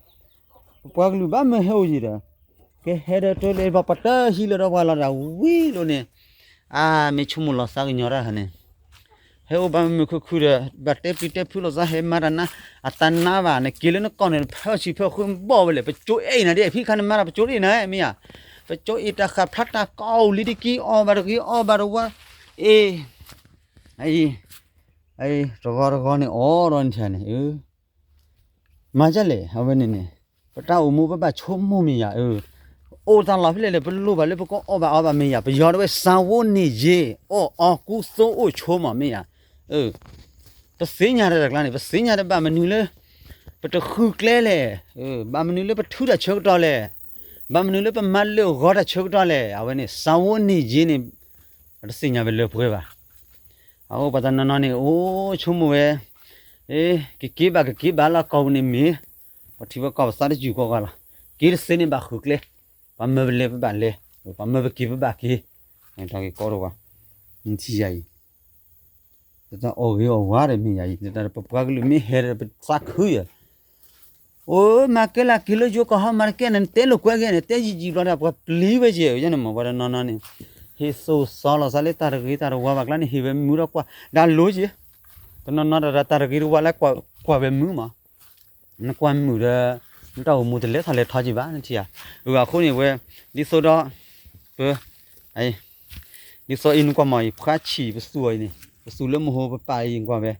ပပှၤကလုာ်ဘၣ်မၢဟဲအိၣ်ယံၤဒီး, ကဟဲဒီးတလၢဘၣ်ပှၤတဟံးလၢဒီးပှၤလီၤဒီးဝံၤလိာ်န့ၣ်, အါ မ့ၢ်ဆိကမိၣ်လီၤသးကညီၤတၢ်န့ၣ်, ဟဲအိၣ်ဘၣ်မုာ်မုာ်ခုၣ်ခုၣ်ဒီး ဘၣ်တဲပျံၤတဲဖုးလိာ်သး ဟဲမၤတၢ်နါ အတၢ်နါဘၣ် နက့ၤလၢနကီၢ်န့ၣ် ဖဲအီၣ်ဆံးဖဲအီၣ်ဃုဘီၣ်ဝဲလဲၣ် ပကၠိအဲၣ်အံၤနၤဒ် ဖံခါနမၤတၢ် ပကၠိဒ်အံၤနၤမ့ၢ်ဧါ, ပကၠိအ့ၣ်တၢ်ဃာ်ဖျါတၢ်ကီၢ်အိၣ်လံတက့ၢ် အီၣ်ဘၣ်တဂ့ၤ အီၣ်ဘၣ်တဝါ, အ့ၣ် အံၤ တဂီၤတဂီၤန့ၣ် အီၣ်ဒီးနထၢၣ်န့ၣ် မၤဒ်လဲၣ် အဝဲန့ၣ်န့ၣ်, ပတၢ်အိၣ်မူပဘၣ်ဆိကမိၣ်မ့ၢ်ယၤ, အိၣ်တၢ်လီၢ်ဖဲလဲၣ်လဲၣ် ပလိၣ်ဘၣ်လၢပကအီၣ်ဘၣ်အီဘၣ်မ့ၢ်ယၤ, ပယီၤတဲဝဲ စားဝတ်နေရေး အီၣ်အီကူသိအိၣ်ဆိမးမ့ၢ်ယၤ, ပသ့ၣ်ညါတၢ်တကျါန့ၣ် ပသ့ၣ်ညါတဘၣ်မနုၤလၢ ပတဃုကျဲလဲၣ်, ဘၣ်မနုၤလၢပထုတၢ်ဆၢကတီၢ်လဲၣ်, ဘၣ်မနုၤလၢပမၤလၢာ်ဂီၤတၢ်ဆၢကတီၢ်လဲၣ်, အဝဲန့ၣ် စားဝတ်နေရေးန့ၣ် တသ့ၣ်ညါဝဲလၢပှဲၤဘၣ်. အအိၣ်ပှၤတနီၤနီၤန့ၣ် အိၣ်ဆိကမိၣ်ဝဲ, ကက့ၤဘၣ်ကက့ၤဘၣ်လၢကီၢ်ပူၤန့ၣ်မ့ၢ်, ပထံဖိကီၢ်ဖိသးတယုၢ်ကီးဂၤလီၤ, က့ၤတသ့န့ၣ်ဘၣ်ဃုကျဲ, ပှၤမၢပလဲၤပဘၣ်လဲၤ, ပှၤမၢပက့ၤပဘၣ်က့ၤ, တၢ်ဂ့ၢ်ကီတဝါ, နထံၣ်ယၤအံၤ, တၢ်အီၣ်ဂ့ၤအီၣ်ဝါဒီးမ့ၢ်ယၤအံၤ, တၢ်ပပှၤကလုာ်မ့ၢ်ဟဲဒီးပသးခုယၤ အိၣ်မၤကဲလၢက့ၤလၢယိၤကီၢ်ဟီ မၤတကဲန့ၣ် နတဲလိာ်ကွဲက့ၤန့ၣ် တဲယံာ်ယံာ်ဘျီဒီး ပှၤပျံၤဝဲက့ၤ ယဲန့ၣ်မ့ၢ်ပှၤတနီၤနီၤန့ၣ်, ဟ့ၣ်သိၣ်စီလီၤသးလၢတၢ်တဂ့ၤတၢ်တဝါဘၣ်ကျါန့ၣ် ဟ့ၣ်ဝဲမုာ်ဒီးကွၢ် ဒၣ်လိက့ၤ, တနီၤနီၤတၢ်တၢ်တဂ့ၤတဝါလၢကွၢ်ဝဲမုာ်မး, နကွၢ်မုာ်ဒီး နတၢ်အိၣ်မူတလဲၤထီၣ်လဲၤထီက့ၤဘၣ် နထံၣ်ဧါ, အဃိန့ၣ်ဝဲ, ဒ်သိးဒီး, ပ ဒ်သိးအံၤနကွၢ်မးအံၤ ဖှါဆံၣ်ပသူအံၤန့ၣ် ပသူလၢမဟိပပာ်အံၤကွၢ်ဝဲ,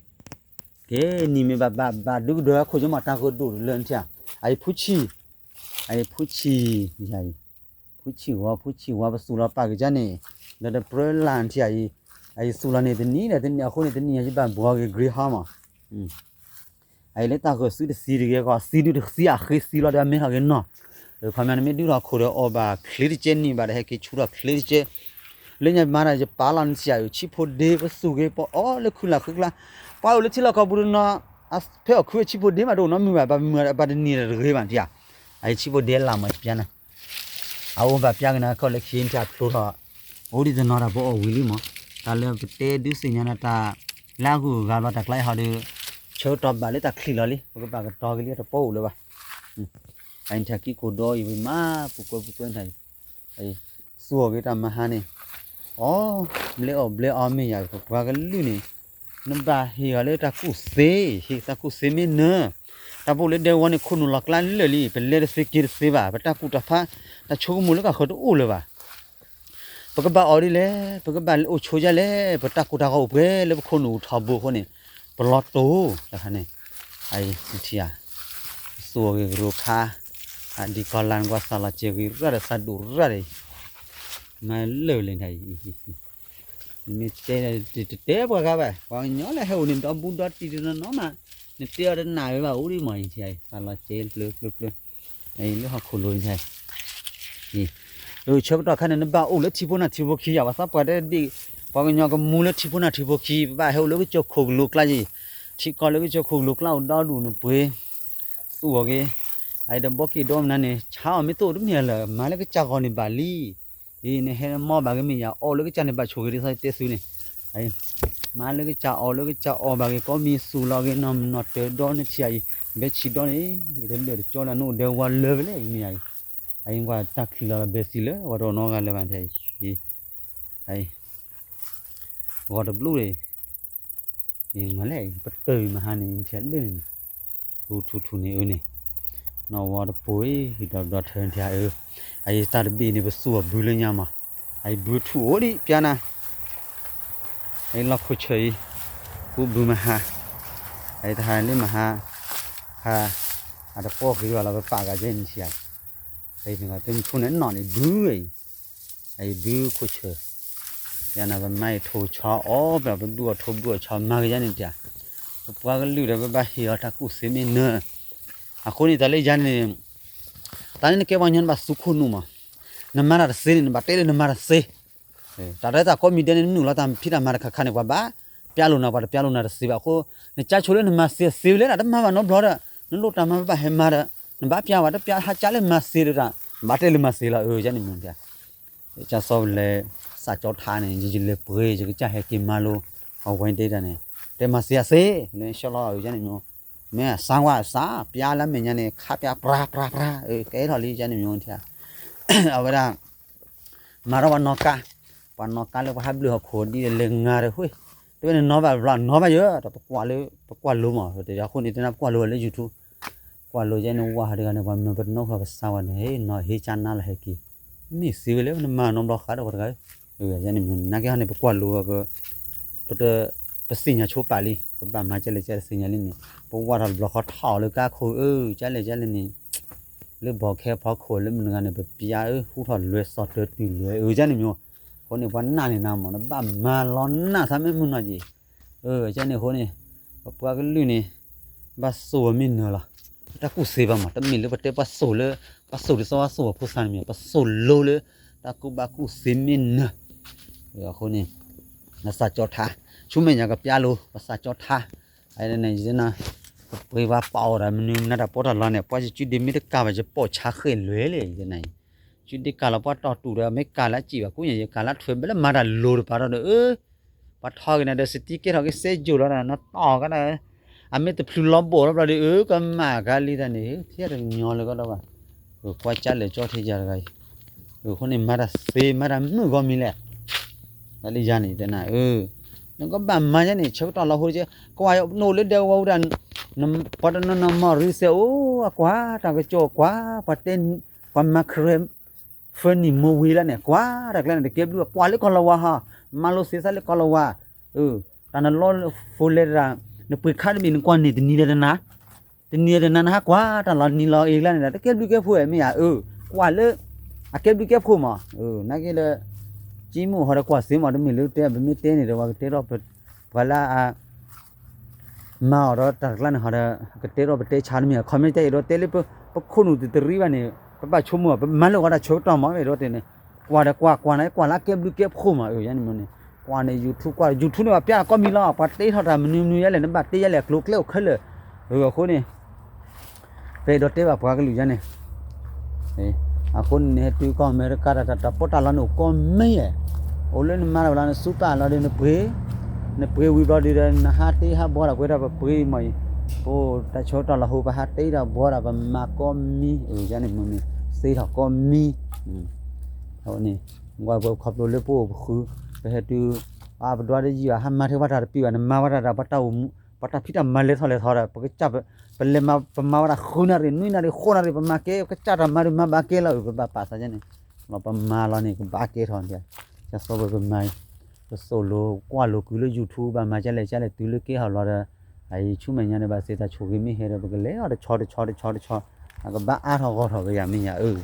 ကဲနံၤမ့ၢ်ဘၣ်ဘၣ်ဘၣ်ဒုကဒၢခိၣ်ကမးတၢ်ကဒိၣ်တလၢနထံၣ်ဧါ, အအံၤဖှါဆံၣ်, အအံၤဖှါဆံၣ်, ဖှါဆံၣ်ဝီ ဖှါဆံၣ်ဝီ ပသူလီၤပာ်က့ၤကါန့ၣ်, ဒီးတပြၢလၢနထံၣ်ဧါအံၤ, အအံၤသူလီၤန့ၣ်တနံၤဒီးတနံၤအဃိန့ၣ် တနံၤအံၤယဘၣ်ဘှီက့ၤ green house မး အအံၤလၢတၢ်ဂၢၢ်သုတသံတဂ့ၤ ကီးသံဒုတသံအဃ့သံလီၤဒီးအမဲထီၣ်က့ၤနီၢ်, ခီပညီနမ့ၢ်ဒုးထီၣ်ခိၣ်ဒီးအီၣ်ဘၣ်ချ့တကဲနံၣ်ဘၣ်ဒီးဟဲက့ၤဆူထီၣ်ချ့တကဲ, လၢညါမၤဒီးယပာ်လီၤနထံၣ်ဧါအံၤ ဆံးဖိဒ့ ပသူၣ်ဂ့ၤ ပအီၣ်လၢခုလၢ်ခုကျါ, ပှၤအိၣ်လၢထံလီၢ်ကီၢ်ပူၤတနီၤ, ဖဲအီၣ်ခုအဆံးဖိဒ့မးတအိၣ်နီတမုာ်ဘၣ် ဘၣ်မုာ်ဘၣ်တနံၤဒီးတဂ့ၤဘၣ်နထံၣ်ဧါ, အအံၤဆံးဖိဒ့လၢ်မးယပျါနၤ အအိၣ်ဘၣ်ပျါကနၤခီလၢခံနထံၣ်ဖျိထီၣ်, အိၣ်ဒံးတနီၤတၢ်ပအီၣ်ဝံၤလံမး, တၢ်လၢပတဲဒုးသ့ၣ်ညါနၤတၢ်, လၢအဂုၤအဂၤဘျီတၢ်ကျါအံၤဟီဒီး, ဆၢကတီၢ်ဘၣ်လၢတၢ်ချံးလီၤလံ ပကဘၣ်ကတီၤက့ၤလံတပီအိၣ်လၢၤဘၣ်, အအံၤနထံၣ်ကံၢ်ကိၢ်ဒီအံၤဝံၤမး ပူၤကွဲပူၤကွဲနထံၣ်အံၤ, သူအီၣ်ဂ့ၤတၢ်မဟါန့ၣ်, အီၣ်, ဘျဲအီၣ်ဘျဲအီမ့ၢ်ယၤ ပပှၤကလုာ်န့ၣ်, နဘၣ်ဟ့ၣ်အီၤလၢတၢ်ကူၣ်သ့, ဟ့ၣ်တၢ်ကူၣ်သ့မ့ၢ်နၢၤ, တၢ်ပအိၣ်လၢဒဲဝီန့ၣ် ခိၣ်နူာ်လီၤကျါလၢာ်လံ ပလဲၤတသ့က့ၤတသ့ဘၣ် ပတၢ်ကူၣ်တၢ်ဖး, တၢ်ဆိကမိၣ်လၢကဃၢၤတအိၣ်လၢၤဘၣ် ပကဘၣ်အီၣ်ဒ်လဲၣ်, ပကဘၣ်အိၣ်ဆိဒ်လဲၣ်, ပတၢ်ကိၢ်တၢ်ဂီၤအိၣ်ပှဲၤလၢပခိၣ်နူာ်အိၣ်ထီဘိအဃိန့ၣ်, ပလီၤတိၢ်တခါန့ၣ်, အံၤနထံၣ်ဧါ, ပသူအီၣ်ဂ့ၤကရိခါ, အဒံးကီၢ်လၢနကွၢ်သးလီၤစဲးဂ့ၤရၣ်ဒီးသးဒိၣ်ရၣ်ဒီး, မၤလၢာ်လဲၣ်နထံၣ်အံၤ, နမ့ၢ်တဲတတဲပှၤဂၤဘၣ် ပှၤကညီလၢဟဲအိၣ်န့ၣ် ဒီဘူးဒီတံၢ်တနီၤနီၤမး, နတဲအီၤတနာ်ဝဲဘၣ်အိၣ်ဒံးမးအံၤနထံၣ်အံၤ သးလီၤစဲးဖျၢဖျၢဖျၢ, အံၤလၢဟီၣ်ခိၣ်လိၤအံၤနထံၣ် အဆၢကတီၢ်ခါန့ၣ် နဘၣ်အိၣ်လၢထံဖိနၢ်ထံဖိခံယၤ ပှၤသးပှၢ်တဲဒ်, ပှၤကညီကမူလၢထံဖိနၢ်ထံဖိခံ ပဘၣ်ဟဲအိၣ်လၢကစၢၢ်ခိၣ်ကလိၤကျါယံၤ, ထံကီၢ်လၢကစၢၢ်ခိၣ်ကလိၤကျါအိၣ်ဒီဒူၣ်နပှ့ၤ, သူၣ်အီၣ်ဂ့ၤ, အအံၤဒီးဘီက့ၤဒီမနုၤန့ၣ် ဆါအီၤမ့ၢ်တအိၣ်တမ့ၢ်လၢၤ မၤလၢကစၢ်ဂီၤန့ၣ်ဘၣ်လံ, အံၤနဟဲမီဘၣ်ကမ့ၢ်ယၤ အီၣ်လၢကစၢ်န့ၣ်ဘၣ်ဆိၣ်ဂ့ၤဒ်သိးတဲသုန့ၣ်, မၤလၢကစၢ်အီၣ်လၢကစၢ်အီၣ်ဘၣ်ဂ့ၤ ကိးမံၤသူၣ်လီၤဂ့ၤ နီၢ်မုၢ်နီၢ်တၢၤဒီနထံၣ်အံၤ, ဘဲဆံးဒီန့ၣ်, တလၢာ်တကၠီလၢနအိၣ်ဒဲဝါလၢာ်ဝဲလဲၣ် မ့ၢ်ယၤအံၤ, အအံၤကွၢ်တၢ်ချံးလီၤလီၤဘဲဆံးလၢ ပှၤတနီၤဂၤလၢၤဘၣ်နထံၣ်အံၤ, အံၤ ဂီၤတဘျုး, မၤလဲၣ် ပတၢၢ်မဟါန့ၣ် နထံၣ်လၢန့ၣ်, ထူထူထူန့ၣ်အၢန့ၣ်, နီၢ်ဝီတပိၤအံၤ ဒီးဒီထၢနထံၣ်အၢ, အအံၤတၢ်တဘ့ၣ်န့ၣ် ပသူၣ်အီၤဘုလၢညါမး, အအံၤဘုထူၣ်အိၣ်ဒံးပျါနၤ, အအံၤလီၢ်ခိၣ်ဆၢအံၤ, ကူဘုမဟါ, အအံၤတဟါလၢမဟါ, ဟါ, အတပီၢ်ဃံဘၣ်လီၤ ပပာ်ဂၤကဲနထံၣ်ဧါ, အအံၤသုမဖူန့ၣ်နီၢ်န့ၣ် ဘုအံၤ အအံၤဘုခိၣ်ဆၢ, ယနၤပမၤအံၤထိၣ်ဆီအီၣ် ပဘုအီၣ်ထိၣ်ဘုအီၣ်ဆီမၤကယါန့ၣ်တၢ်, ပပှၤကလုာ်ဒီးပဘၣ်ဟ့ၣ်အီၤတၢ်ကူၣ်သ့မ့ၢ်နၢၤ, အဃိန့ၣ်တၢ်လၢယၤန့ၣ်, တၢ်လၢနကဲပှၤကညီနဘၣ်သူခိၣ်နူာ်မး, နမၤတၢ်တသ့န့ၣ် နဘၣ်တဲလၢနမၤတသ့ တၢ်ရဲၣ်တၢ်ကီမံၤဒဲးန့ၣ် နနုာ်လီၤတၢ်ဖံးတၢ်မၤတခါခါန့ၣ် ပှၤဘၣ်ပျၢ်လိာ်နၤ ပှၤတပျၢ်လိာ်နၤတသ့ဘၣ်အဃိ, နကၢ်ဆိလၢနမၤသ့သ့ဝဲလဲၣ် တၢ်တမၤဘၣ်နီတဘျီဒီး, နလိၣ်တၢ်မၤဘၣ်ဟဲမၤဒီး, နဘၣ်ပျၢ်ဝဲတပျၢ်ဟးကၢ်လၢမၤသ့ဒီးတၢ်, ဘၣ်တဲလၢမၤသ့လီၤ အၢ ယန့ၣ်မ့ၢ် ကၢ်စီပလဲၤ စးကၠီထါန့ၣ် ယလဲၤပှ့ၤ ယကစၢ်ဟဲက့ၤမၤလိ အဝဲဒၣ်န့ၣ် တဲမၤစ့အစ့ လၢရှီလီၤအုးကန့ၣ်မ့ၢ် မ့ၢ်အစါဝါအစါ ပျါလၢမဲာ်ညါန့ၣ် ခးပျါပြၤပြၤပြၤ ကဲထီၣ်လံကန့ၣ်မ့ၢ် အဝဲဒၣ် မၤထီၣ်ပှၤနီၣ်ကါ ပှၤနီၣ်ကါလၢပှၤဟးဘျုးဟီၣ်ခိၣ်ဒ်လဲၤငါတဟ့ တဝဲန့ၣ်နီၣ်ဘၣ်ဘျီနီၣ်ဘၣ်ယၢ ပကွၢ်လၢ ပကွၢ်လိမး အဃိန့ၣ် တနၢ်ပကွၢ်လိဝဲလၢ YouTube ကွၢ်လိယဲန့ၣ်ဝါဟီဒ်ဂၤန့ၣ် ပှၤမၢပတနီၣ်ဃီကစၢ်ဝဲန့ၣ် ဟ့ၣ်နီၣ်ဟ့ၣ်ကၢ်နါလီၤဟဲက့ၤ မ့ၢ်စ့ဝဲလၢနမၤနီတဘျီဃီဒီးပှၤတဂၤ ယဲန့ၣ်မ့ၢ် နာ်က့ဟီန့ၣ် ပကွၢ်လိဝဲ ပတ ပသ့ၣ်ညါဆိပာ်လံ ပဘၣ်မၤကဲလဲၣ်ကဲလဲၣ်သ့ၣ်ညါလံန့ၣ် ပဝၢ်ထီၣ်တဘျီဃီထီၣ်လၢကါခိၣ်အၢ ကဲလဲၣ်ကဲလဲၣ်န့ၣ် လၢဘီခဲဖီခိၣ်လၢမုၢ်နဂၤန့ၣ် ပပျါအၢ ဟူထီၣ်လွဲစီၤတၢတုၤလွဲအၢ ကန့ၣ်မ့ၢ် အဃိန့ၣ် ပှၤနာ်န့ၢ်နၤမး နဘၣ်မၤလီၤနာ်သးမ့ၢ်မုၢ်နီၢ်က့ၤ ကန့ၣ်အဃိန့ၣ် ပပှၤကလုာ်န့ၣ် ဘၣ်စိာ်ဝဲမ့ၢ်နၢၤလီၤ တၢ်ကူၣ်သ့ဘၣ်မး တမ့ၢ်လၢပတဲပှၤစိာ်လၢ ပှၤစိာ်ဒ်သိးပှၤစိာ်ဖိသၣ်န့ၣ်မ့ၢ် ပစိာ်လိလၢ တၢ်ကူၣ်ဘၣ်ကူၣ်သ့မ့ၢ်နၢၤ အဃိန့ၣ် ပစးကၠီထါ ဆူမဲာ်ညါကပျါလိ ပစးကၠီထါ န့ၣ် ပပှ့ၤပှၤပာ်အီၤဒီး မနုၤမနုၤတၢ်ပီးတၢ်လီန့ၣ် ပှၤယစုဒ့မ့ၢ်တကးဘၣ် ယပိာ်ဆါဃ့ၢ်လွဲလံ ယစုဒ့ကးလီၤပှၤတီၢ်တူာ်ဒီး မ့ၢ်ကးလၢအစံးဘၣ်ကူၣ်ညါ ယကးလၢထွဲဘၣ်လၢမၤတၢ်လိၤတပၤဒီး အၢ ပှၤထီက့ၤနၤဒီး စတံကဲထီၣ်က့ၤစဲယိာ်လီၤဒီး နတီၢ်ကဒီး အမ့ၢ်တဖျုလီၤဘိးလီၤဘျီဒီး အၢ ကမၣ်ကါလံတၢ်န့ၣ် ထံၣ်တညီလၢကဒီးဘၣ် ကွၢ်ကၢ်လဲၤကၠီထံယၤတဂၤအံၤ အဃိန့ၣ် မၤတၢ်သ့ မၤတၢ်မုာ်ဂီၢ်မံၤလဲၣ် တၢ်လၢယၤန့ၣ် တဲနၤ အၢ နကဘၣ်မၤယဲန့ၣ် ဆၢကတီၢ်လီၤဟိက့ၤ ကွၢ်နအိၣ်လၢဒဲကဝီၤဝူဒၣ် ပှၤတနီၤနီၤမၤရံစဲအိၣ် အကွၢ်တၢ်ကစီၣ်ကွၢ် ပှၤတဲ ပှၤမၤခရဲ funny movie လၢန့ၣ် ကွၢ်တၢ်ကျဲန့ၣ် တကဲဘျုး ကွၢ်လၢကီၢ်လီၤဝါဟီ မၤလိစ့သးလၢကီၢ်လီၤဝါ တၢ်နလီဖိလဲတၢ် နပှ့ၤခါတဘ့ၣ် နကွၢ်န့ၢ်တနံၤဒီးတနၤ တနံၤဒီးတနၤ နဟးကွၢ်တၢ်လီၤနံၤလီၤအ့ၣ်ကျါန့ၣ်ဒီး တကဲဘျုးကဲဖှိၣ်မ့ၢ်ယၤ အၢ ကွၢ်လၢ အကဲဘျုးကဲဖှိၣ်မး နာ်က့ဒီး ကံမုၣ်ဟီဒီးကွၢ်စ့မး တမ့ၢ်လၢတဲ ပမ့ၢ်တဲန့ၣ်ဒီး ပှၤကတဲထီၣ် ပှၤလၢအ မၤအီၤဒီးတၢ်တကျါန့ၣ်ဟီဒီး ကတဲထီၣ်ပတဲဆါတမ့ၢ် comment တအဲၣ်ဒိးတဲလၢ ပခိၣ်နူာ်တတရံးဘၣ်န့ၣ် ပဘၣ်ဆိကမိၣ် ပမၤလၢာ်ဝဲတၢ်ဆၢကတီၢ်မး အဲၣ်ဒိးတဲန့ၣ် ကွၢ်ဒီးကွၢ် ကွၢ်န့ၣ် ကွၢ်လၢအကဲဘျုးကဲဖှိၣ်မး အၢ ယဲန့ၣ်မ့ၢ်န့ၣ် ကွၢ်န့ၣ် YouTube ကွၢ် YouTube န့ၣ်ပှၤပျါလီၤကီၢ်မံၤလီၤ ပှၤတဲထီၣ်တၢ်မနုၤမနုၤယဲလဲၣ် နဘၣ်တဲယဲလဲၣ် ကျိၤကျဲအိၣ်ခဲလၢာ် အဃိန့ၣ် ပအဲၣ်ဒိးတဲဘၣ်ပှၤကလုာ်ယဲန့ၣ် အဃိန့ၣ် ဟဲတုၤကီၢ်အမဲရကၤ တၢ်တၢ်ပီးတၢ်လီန့ၣ် အိၣ်ကီၢ်မ့ၢ်ယဲ အိၣ်လၢနမၤတၢ်ဝဲလီၤ နစူးပာ်လီၤဒီးနပှ့ၤ နပှ့ၤဝံၤဘျီဒီး နဟးတ့ဟးဘှီတၢ်ပှဲၤတၢ်ပပှ့ၤမးအံၤ ပတၢ်ဆၢကတီၢ်လီၤဟိ ပဟးတ့တၢ်ဘှီတၢ် ပမၤကီၢ်မံၤ အၢ ယဲန့ၣ်မ့ၢ်န့ၣ် သ့ထီၣ်ကီၢ်မံၤ အဃိန့ၣ် ဝဲပခီဖျိလၢပအိၣ်ပဃု ပဟဲတုၤ အါပဒွးတယံာ်ဘၣ် ဟးမၤထဲပှၤတၢ်တပံၤဘၣ် နမၤဝဲတၢ်တၢ် ပှၤတၢ်အိၣ်မူ ပှၤတၢ်ဖံးတၢ်မၤလဲၤထီၣ်လဲၤထီၣ်ဒီး ပကစၢ် ပလဲၤမၤ ပမၤဝဲဒၣ်ဃုနၣ်ရံၣ် နွံနၣ်ရံၣ် ဃိးနၣ်ရံၣ် ပမၤကဲ ပကစၢ်တၢ်မၤဒုးမၤဘၣ်ကဲလီၤ ပဘၣ်ပာ်သးယဲန့ၣ် လီၤပမၤလီၤန့ၣ် ကဘၣ်ကဲထီၣ်န့ၣ် ကစီပကမၤ ပသိၣ်လိ ကွၢ်လိၤကွံာ်လၢ YouTube ဘၣ်မၤကဲလဲၣ်ကဲလဲၣ် တုၤလၢကဲဟီၣ်လီၤဒီး အအံၤဆူမဲာ်ညါန့ၣ် ဘၣ်သ့ၣ်တၢ်ဆိၣ်ဂ့ၤမ့ၢ်ဟဲဒီး ပကလဲၤအီၤတဆီတဆီတဆီတဆီ အကဘၣ်အါထီၣ်ဂီၢ်ထီၣ်ကယၤမ့ၢ်ယၤအၢ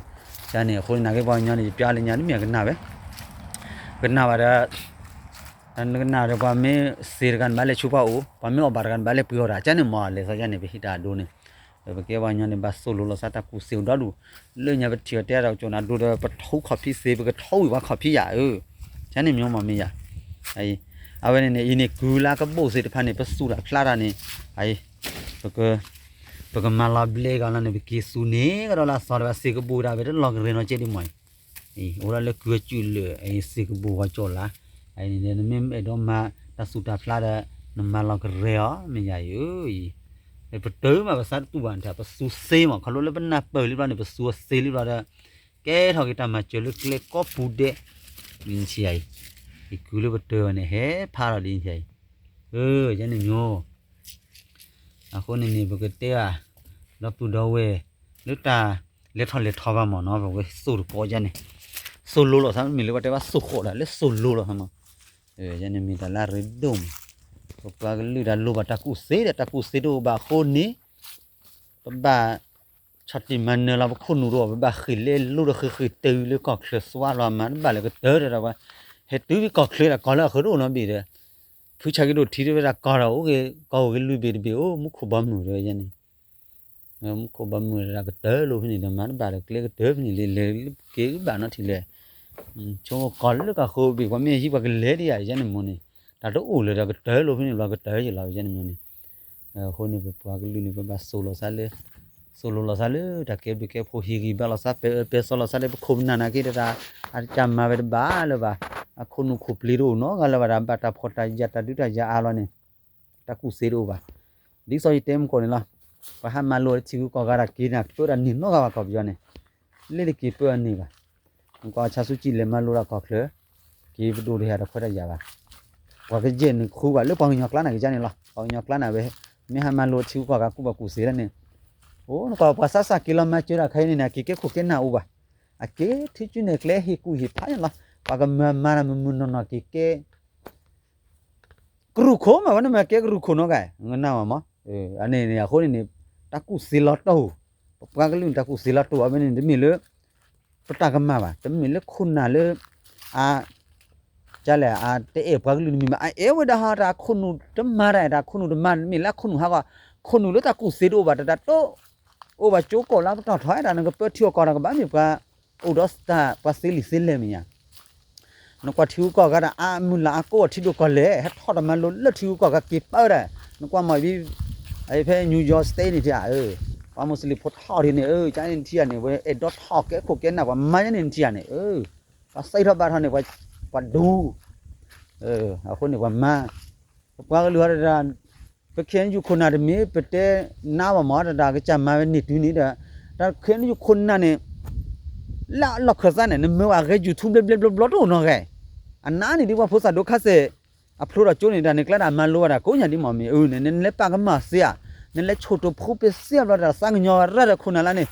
ကန့ၣ် အဃိန့ၣ် နာ်က့ပှၤကညီန့ၣ် ယပျါလၢညါတမ့ၢ်ကနၣ်ဝဲ ကနၣ်ဘၣ်ဒီး နကနၣ်ဒီးပှၤမ့ၢ်စ့တဂၤန့ၣ် ဘၣ်လဲၤဆူပှၤအိၣ် ပှၤမ့ၢ်အီၣ်ဘၣ်တဂၤန့ၣ် ဘၣ်လဲၤပှ့ၤအီၣ်တၢ် ကန့ၣ်မ့ၢ်လဲၤသးယဲန့ၣ် ပဟံးတၢ်အဒိန့ၣ် ပကဲပှၤကညီန့ၣ် ဘၣ်သိၣ်လိလီၤသးတၢ်ကူၣ်သ့အိၣ်ဒီဒူၣ် လၢညါပထံၣ်အီၤတဲအီၤတၢ်ကစီၣ်န့ၣ် အဒိဒီး ပထီခီၣ်ဖံးသ့ ပကထီဝံၤပှၤခီၣ်ဖံးယၤအၢ ကန့ၣ်မ့ၢ်မ့ၢ်မ့ၢ်ယၤ အဝဲန့ၣ်န့ၣ် အံၤန့ၣ် ကုၢ်လၢကဘိၣ်သ့ၣ်တဖၣ်န့ၣ် ပသူၣ်တၢ်ဖျါတၢ်န့ၣ် အံၤ ပက ပကမၤလီၤဘျဲကီးလီၤန့ၣ် ပက့ၤသူန့ၣ်ကဒီးလၢအသီတဘၣ် စ့ကဘိၣ်ဒၣ်ဝဲတလီၤကရဲနီၤကဲဒ်မ့ၢ်အံၤ အံၤ အိၣ်ဒၣ်လၢကုၢ်အစုၣ်လၢာ် အံၤ စ့ကဘိၣ်ဝဲကၠီၣ်လၢ် အံၤန့ၣ် နမ့ၢ်အဲၣ်ဒိးမၤတၢ်သူၣ်တၢ်ဖျါဒီး နမၤလီၤကရဲအီၤ မ့ၢ်ယၤအံၤ အံၤ ပတၢ်မး ပသးတတူၢ်ဘၣ်နထၢၣ် ပသူသ့မး ခီဖျိလၢပနၢ်ပၢၢ်လံဘျီန့ၣ် ပသူအသ့လံဘျီဒီး ကဲထီၣ်က့ၤတၢ်မၤစၢၤလၢကျဲကိးပူၤဒဲး နထံၣ်ယၤအံၤ ယကုၢ်လၢပတၢ်ဘၣ်န့ၣ် ဟဲဖးထီၣ်ဒ်နထံၣ်အံၤ အၢ ယဲန့ၣ်မ့ၢ် အဃိန့ၣ်န့ၣ် ပကတဲဘၣ် ဒီပုၢ်ဒီဝဲၢ် လၢတၢ်လဲၤထီၣ်လဲၤထီဘၣ်မးနီၤ ပဝဲသိၣ်တကိးယဲန့ၣ် သိၣ်လိလီၤသး မ့မ့ၢ်လၢပှၤတဲဘၣ်သိၣ်ဃိးဒီး လၢသိၣ်လိလီၤသးမး ယဲန့ၣ်မ့ၢ်တၢ်လၢအရ့ဒိၣ်မး ပပှၤကလုာ်တၢ်လိၣ်ဘၣ်တၢ်ကူၣ်သ့ဒီး တၢ်ကူၣ်သ့တအိၣ်ဘၣ်အဃိန့ၣ် ပဘၣ် ဆီၣ်တံၢ်မၤနၢၤလီၤပခိၣ်နူာ်တအိၣ် ပဘၣ်ဃ့ၢ်လဲလိာ်ဒီးဃ့ၢ်ဃ့ၢ်တုၤလၢကီၢ်ချၢ သွါလီၤမၤတဘၣ်လၢကတၢၢ်ဒီး ပှၤဟဲတုၤကီၢ်ချၢဒီး ကီၢ်လၢအဃၢၤတအိၣ်နီတဘ့ၣ်ဒီး ဖုဆါက့ၤဒိၣ်ထံတဝဲဒၣ်ကီၢ်ဒီး အိၣ်က့ၤ ကီၢ်အိၣ်က့ၤလွံၢ်ဘ့ၣ်တဘ့ၣ် အိၣ်မူခိၣ်ဘီမုၢ်တဝဲယဲန့ၣ် မူခိၣ်ဘီမုၢ်ဒီးကတၢၢ်လိာ်ဖဲန့ၣ်ဒီး မၤတဘၣ်ဒီးကျဲကတၢၢ်ဖဲန့ၣ်လံ လဲၤက့ၤဘၣ်နီတထံၣ်လဲၣ် ဆိကမိၣ်ကီၢ်လၢကီၢ်ဃၢၤဘ့ၣ် ပှၤမ့ၢ်ဟံးပှၤကလဲၤဒ်ယၤယဲန့ၣ်မ့ၢ်န့ၣ် တၢ်တအိၣ်လၢၤဒီးကတၢၢ်လိာ်ဖဲန့ၣ်ဘျီကတၢၢ်ယလီၤယဲန့ၣ်မ့ၢ်န့ၣ် အဃိန့ၣ် ပပှၤကလုာ်န့ၣ် ပဘၣ်သိၣ်လိာ်သးလၢ သိၣ်လိလီၤသးလၢတၢ်ကဲဘျုးကဲဖှိၣ် ဟ့ၣ်ဂံၢ်ဘါလီၤသး ပဲာ်အၢပဲာ်သီလီၤသးဒီးပခိၣ်ပနၢ်နာ်က့ တၢ် အတၢ်မၤဝဲတဘၣ်လၢၤဘၣ်. အခိၣ်နူာ်ခိၣ်ပျ့ၤတအိၣ်နီတဂၤလၢၤဘၣ်ဒီး ဘၣ်တၢ်ဖှီၣ်တၢ်ယာ်တၢ်ဒုးတၢ်ယၤအါလီၤန့ၣ် တၢ်ကူၣ်သ့တအိၣ်ဘၣ်. ဒ်သိးယတဲမုၢ်ကီၢ်န့ၣ်လီၤ. ပှၤဟးမၤလိထံဂုၤကီၢ်ဂၤတၢ်က့ၤန့ၣ် ပၢတၢ်န့ၢ်နီတဂၤဘၣ် ကီၢ်ပယီၤန့ၣ် လ့တက့ၤပၢအန့ၢ်ဘၣ်. နကွၢ်ဆါဆူကံၢ်လဲၤမၤလိတၢ်ကီၢ်ချၢ က့ၤပဒိၣ်တဟဲတခွဲးတၢ်ယာ်ဘၣ်. ပှၤကယဲၢ်နုာ်ဃုဘၣ်လၢပှၤကညီကျါန့ၣ်ကယါန့ၣ်လီၤ. ပှၤကညီကျါန့ၣ်ဝဲ မ့ၢ်ဟးမၤလိထံဂုၤကီၢ်ဂၤကူၣ်ဘၣ်ကူၣ်သ့လၢန့ၣ် အိၣ်နကွၢ်ပှၤစးစးက့ၤလီၤမၤစၢၤတၢ်ခဲအံၤန့ၣ်န့ၣ် အက့ၤကဲခိၣ်ကဲနၢ်အိၣ်ဘၣ်. အက့ၤထံကၠူန့ၣ်ကျဲဟ့ၣ်ကူၣ်ဟ့ၣ်ဖးန့ၣ်လီၤ. ပှၤကမၤမၤတၢ်မုၢ်မုၢ်နီၢ်နီၢ်က့ၤကဲ ကရူၢ်ခိၣ်မး ဝဲန့ၣ်မ့ၢ်ကဲကရူၢ်ခိၣ်နီၤကဲ နနၢ်မးမး. အန့ၣ်န့ၣ် အဃိန့ၣ်န့ၣ် တၢ်ကူၣ်သ့လီၤတအိၣ်, ပပှၤကလုာ်န့ၣ် တၢ်ကူၣ်သ့လီၤတအိၣ် အဝဲန့ၣ် တမ့ၢ်လၢ ပတၢ်ကမၣ်ဘၣ်, တမ့ၢ်လၢခိၣ်နၢ်လၢ အ ကလဲၣ် အတအဲၣ်ပှၤကလုာ်တမံၤဘၣ်, အအဲၣ်ဝဲဒၣ်ဟီ တၢ်ခိၣ်နူာ်တမၤတၢ် တၢ်ခိၣ်နူာ်တမၤ တမ့ၢ်လၢအခိၣ်နူာ်ဟးဂီၤ, ခိၣ်နူာ်လၢတၢ်ကူၣ်သ့တအိၣ်ဘၣ် တၢ်တၢ်တိ အိၣ်ဘၣ်ကၠိကီၢ်လၢပတီၢ်ထီၣ်ဒၣ် နကပၢထံအီၣ်ကီၢ်တၢ်ကဘၣ်မ့ၢ်ပှၤ အိၣ်ဒီးတၢ်ပှၤသ့လံာ်သ့လဲၢ်မ့ၢ်ညါ နကွၢ်ထံဂုၤကီၢ်ဂၤတၢ်အါမုၢ်လၢ်အါကိးအီၤထံဒိၣ်ကီၢ်လဲၢ် ဟဲထီၣ်တၢ်မၤလိလၢထံဂုၤကီၢ်ဂၤက့ၤပၢဒၣ်, နကွၢ်မ့ၢ်ဘံ ဖဲ New York State န့ၣ်ထံၣ်ဧါ, ပှၤမူစလ့ၣ်ဖိထီၣ်ထံန့ၣ် ကန့ၣ်ထံၣ်ဧါန့ၣ် ဝဲအဲၣ်ဒိးထီၣ်ကဲခိၣ်ကဲနၢ် ပှၤမၤညါန့ၣ်ထံၣ်ဧါန့ၣ်, ပှၤသံထီၣ်ဘၣ်ထီၣ်န့ၣ် ပှၤဒူ အဃိန့ၣ်ပှၤမၤ ပပှၤကလုာ်ဟီတဒၣ် ပခဲအံၤယူၢ်ခိၣ်နၢ်တမ့ၢ် ပတဲနါဘၣ်မး တဒၣ်ကစၢ်မၤဝဲန့ၢ်တုၤန့ၣ်ဒီး တၢ်ခဲအံၤယူၢ်ခိၣ်နၢ်န့ၣ် လၢအလီၢ်ခၢၣ်သးန့ၣ် နမၢဝဲအဂဲၤ YouTube ဘျဲဘျဲဘျီဘျီတအိၣ်နီၤဂဲၤ, အနါန့ၣ်ဒ်ပှၤဖိသၣ်ဒိခါစဲၣ် အဖျိထီၣ်ကၠိန့ၣ် တၢ်န့ၣ်ကျဲဒၣ်မၤလိဝဲဒၣ်ကိးညါဒ်မ့ၢ်မ့ၢ်အၢန့ၣ် နလဲၤပာ်ကမၣ်သ့ဧါ, နလဲၤဆိၣ်တိာ်ဖိပ့ၤသ့ဘျီတၢ်သးကညီၤရၢ်ဒီးခိၣ်နၢ်လၢန့ၣ်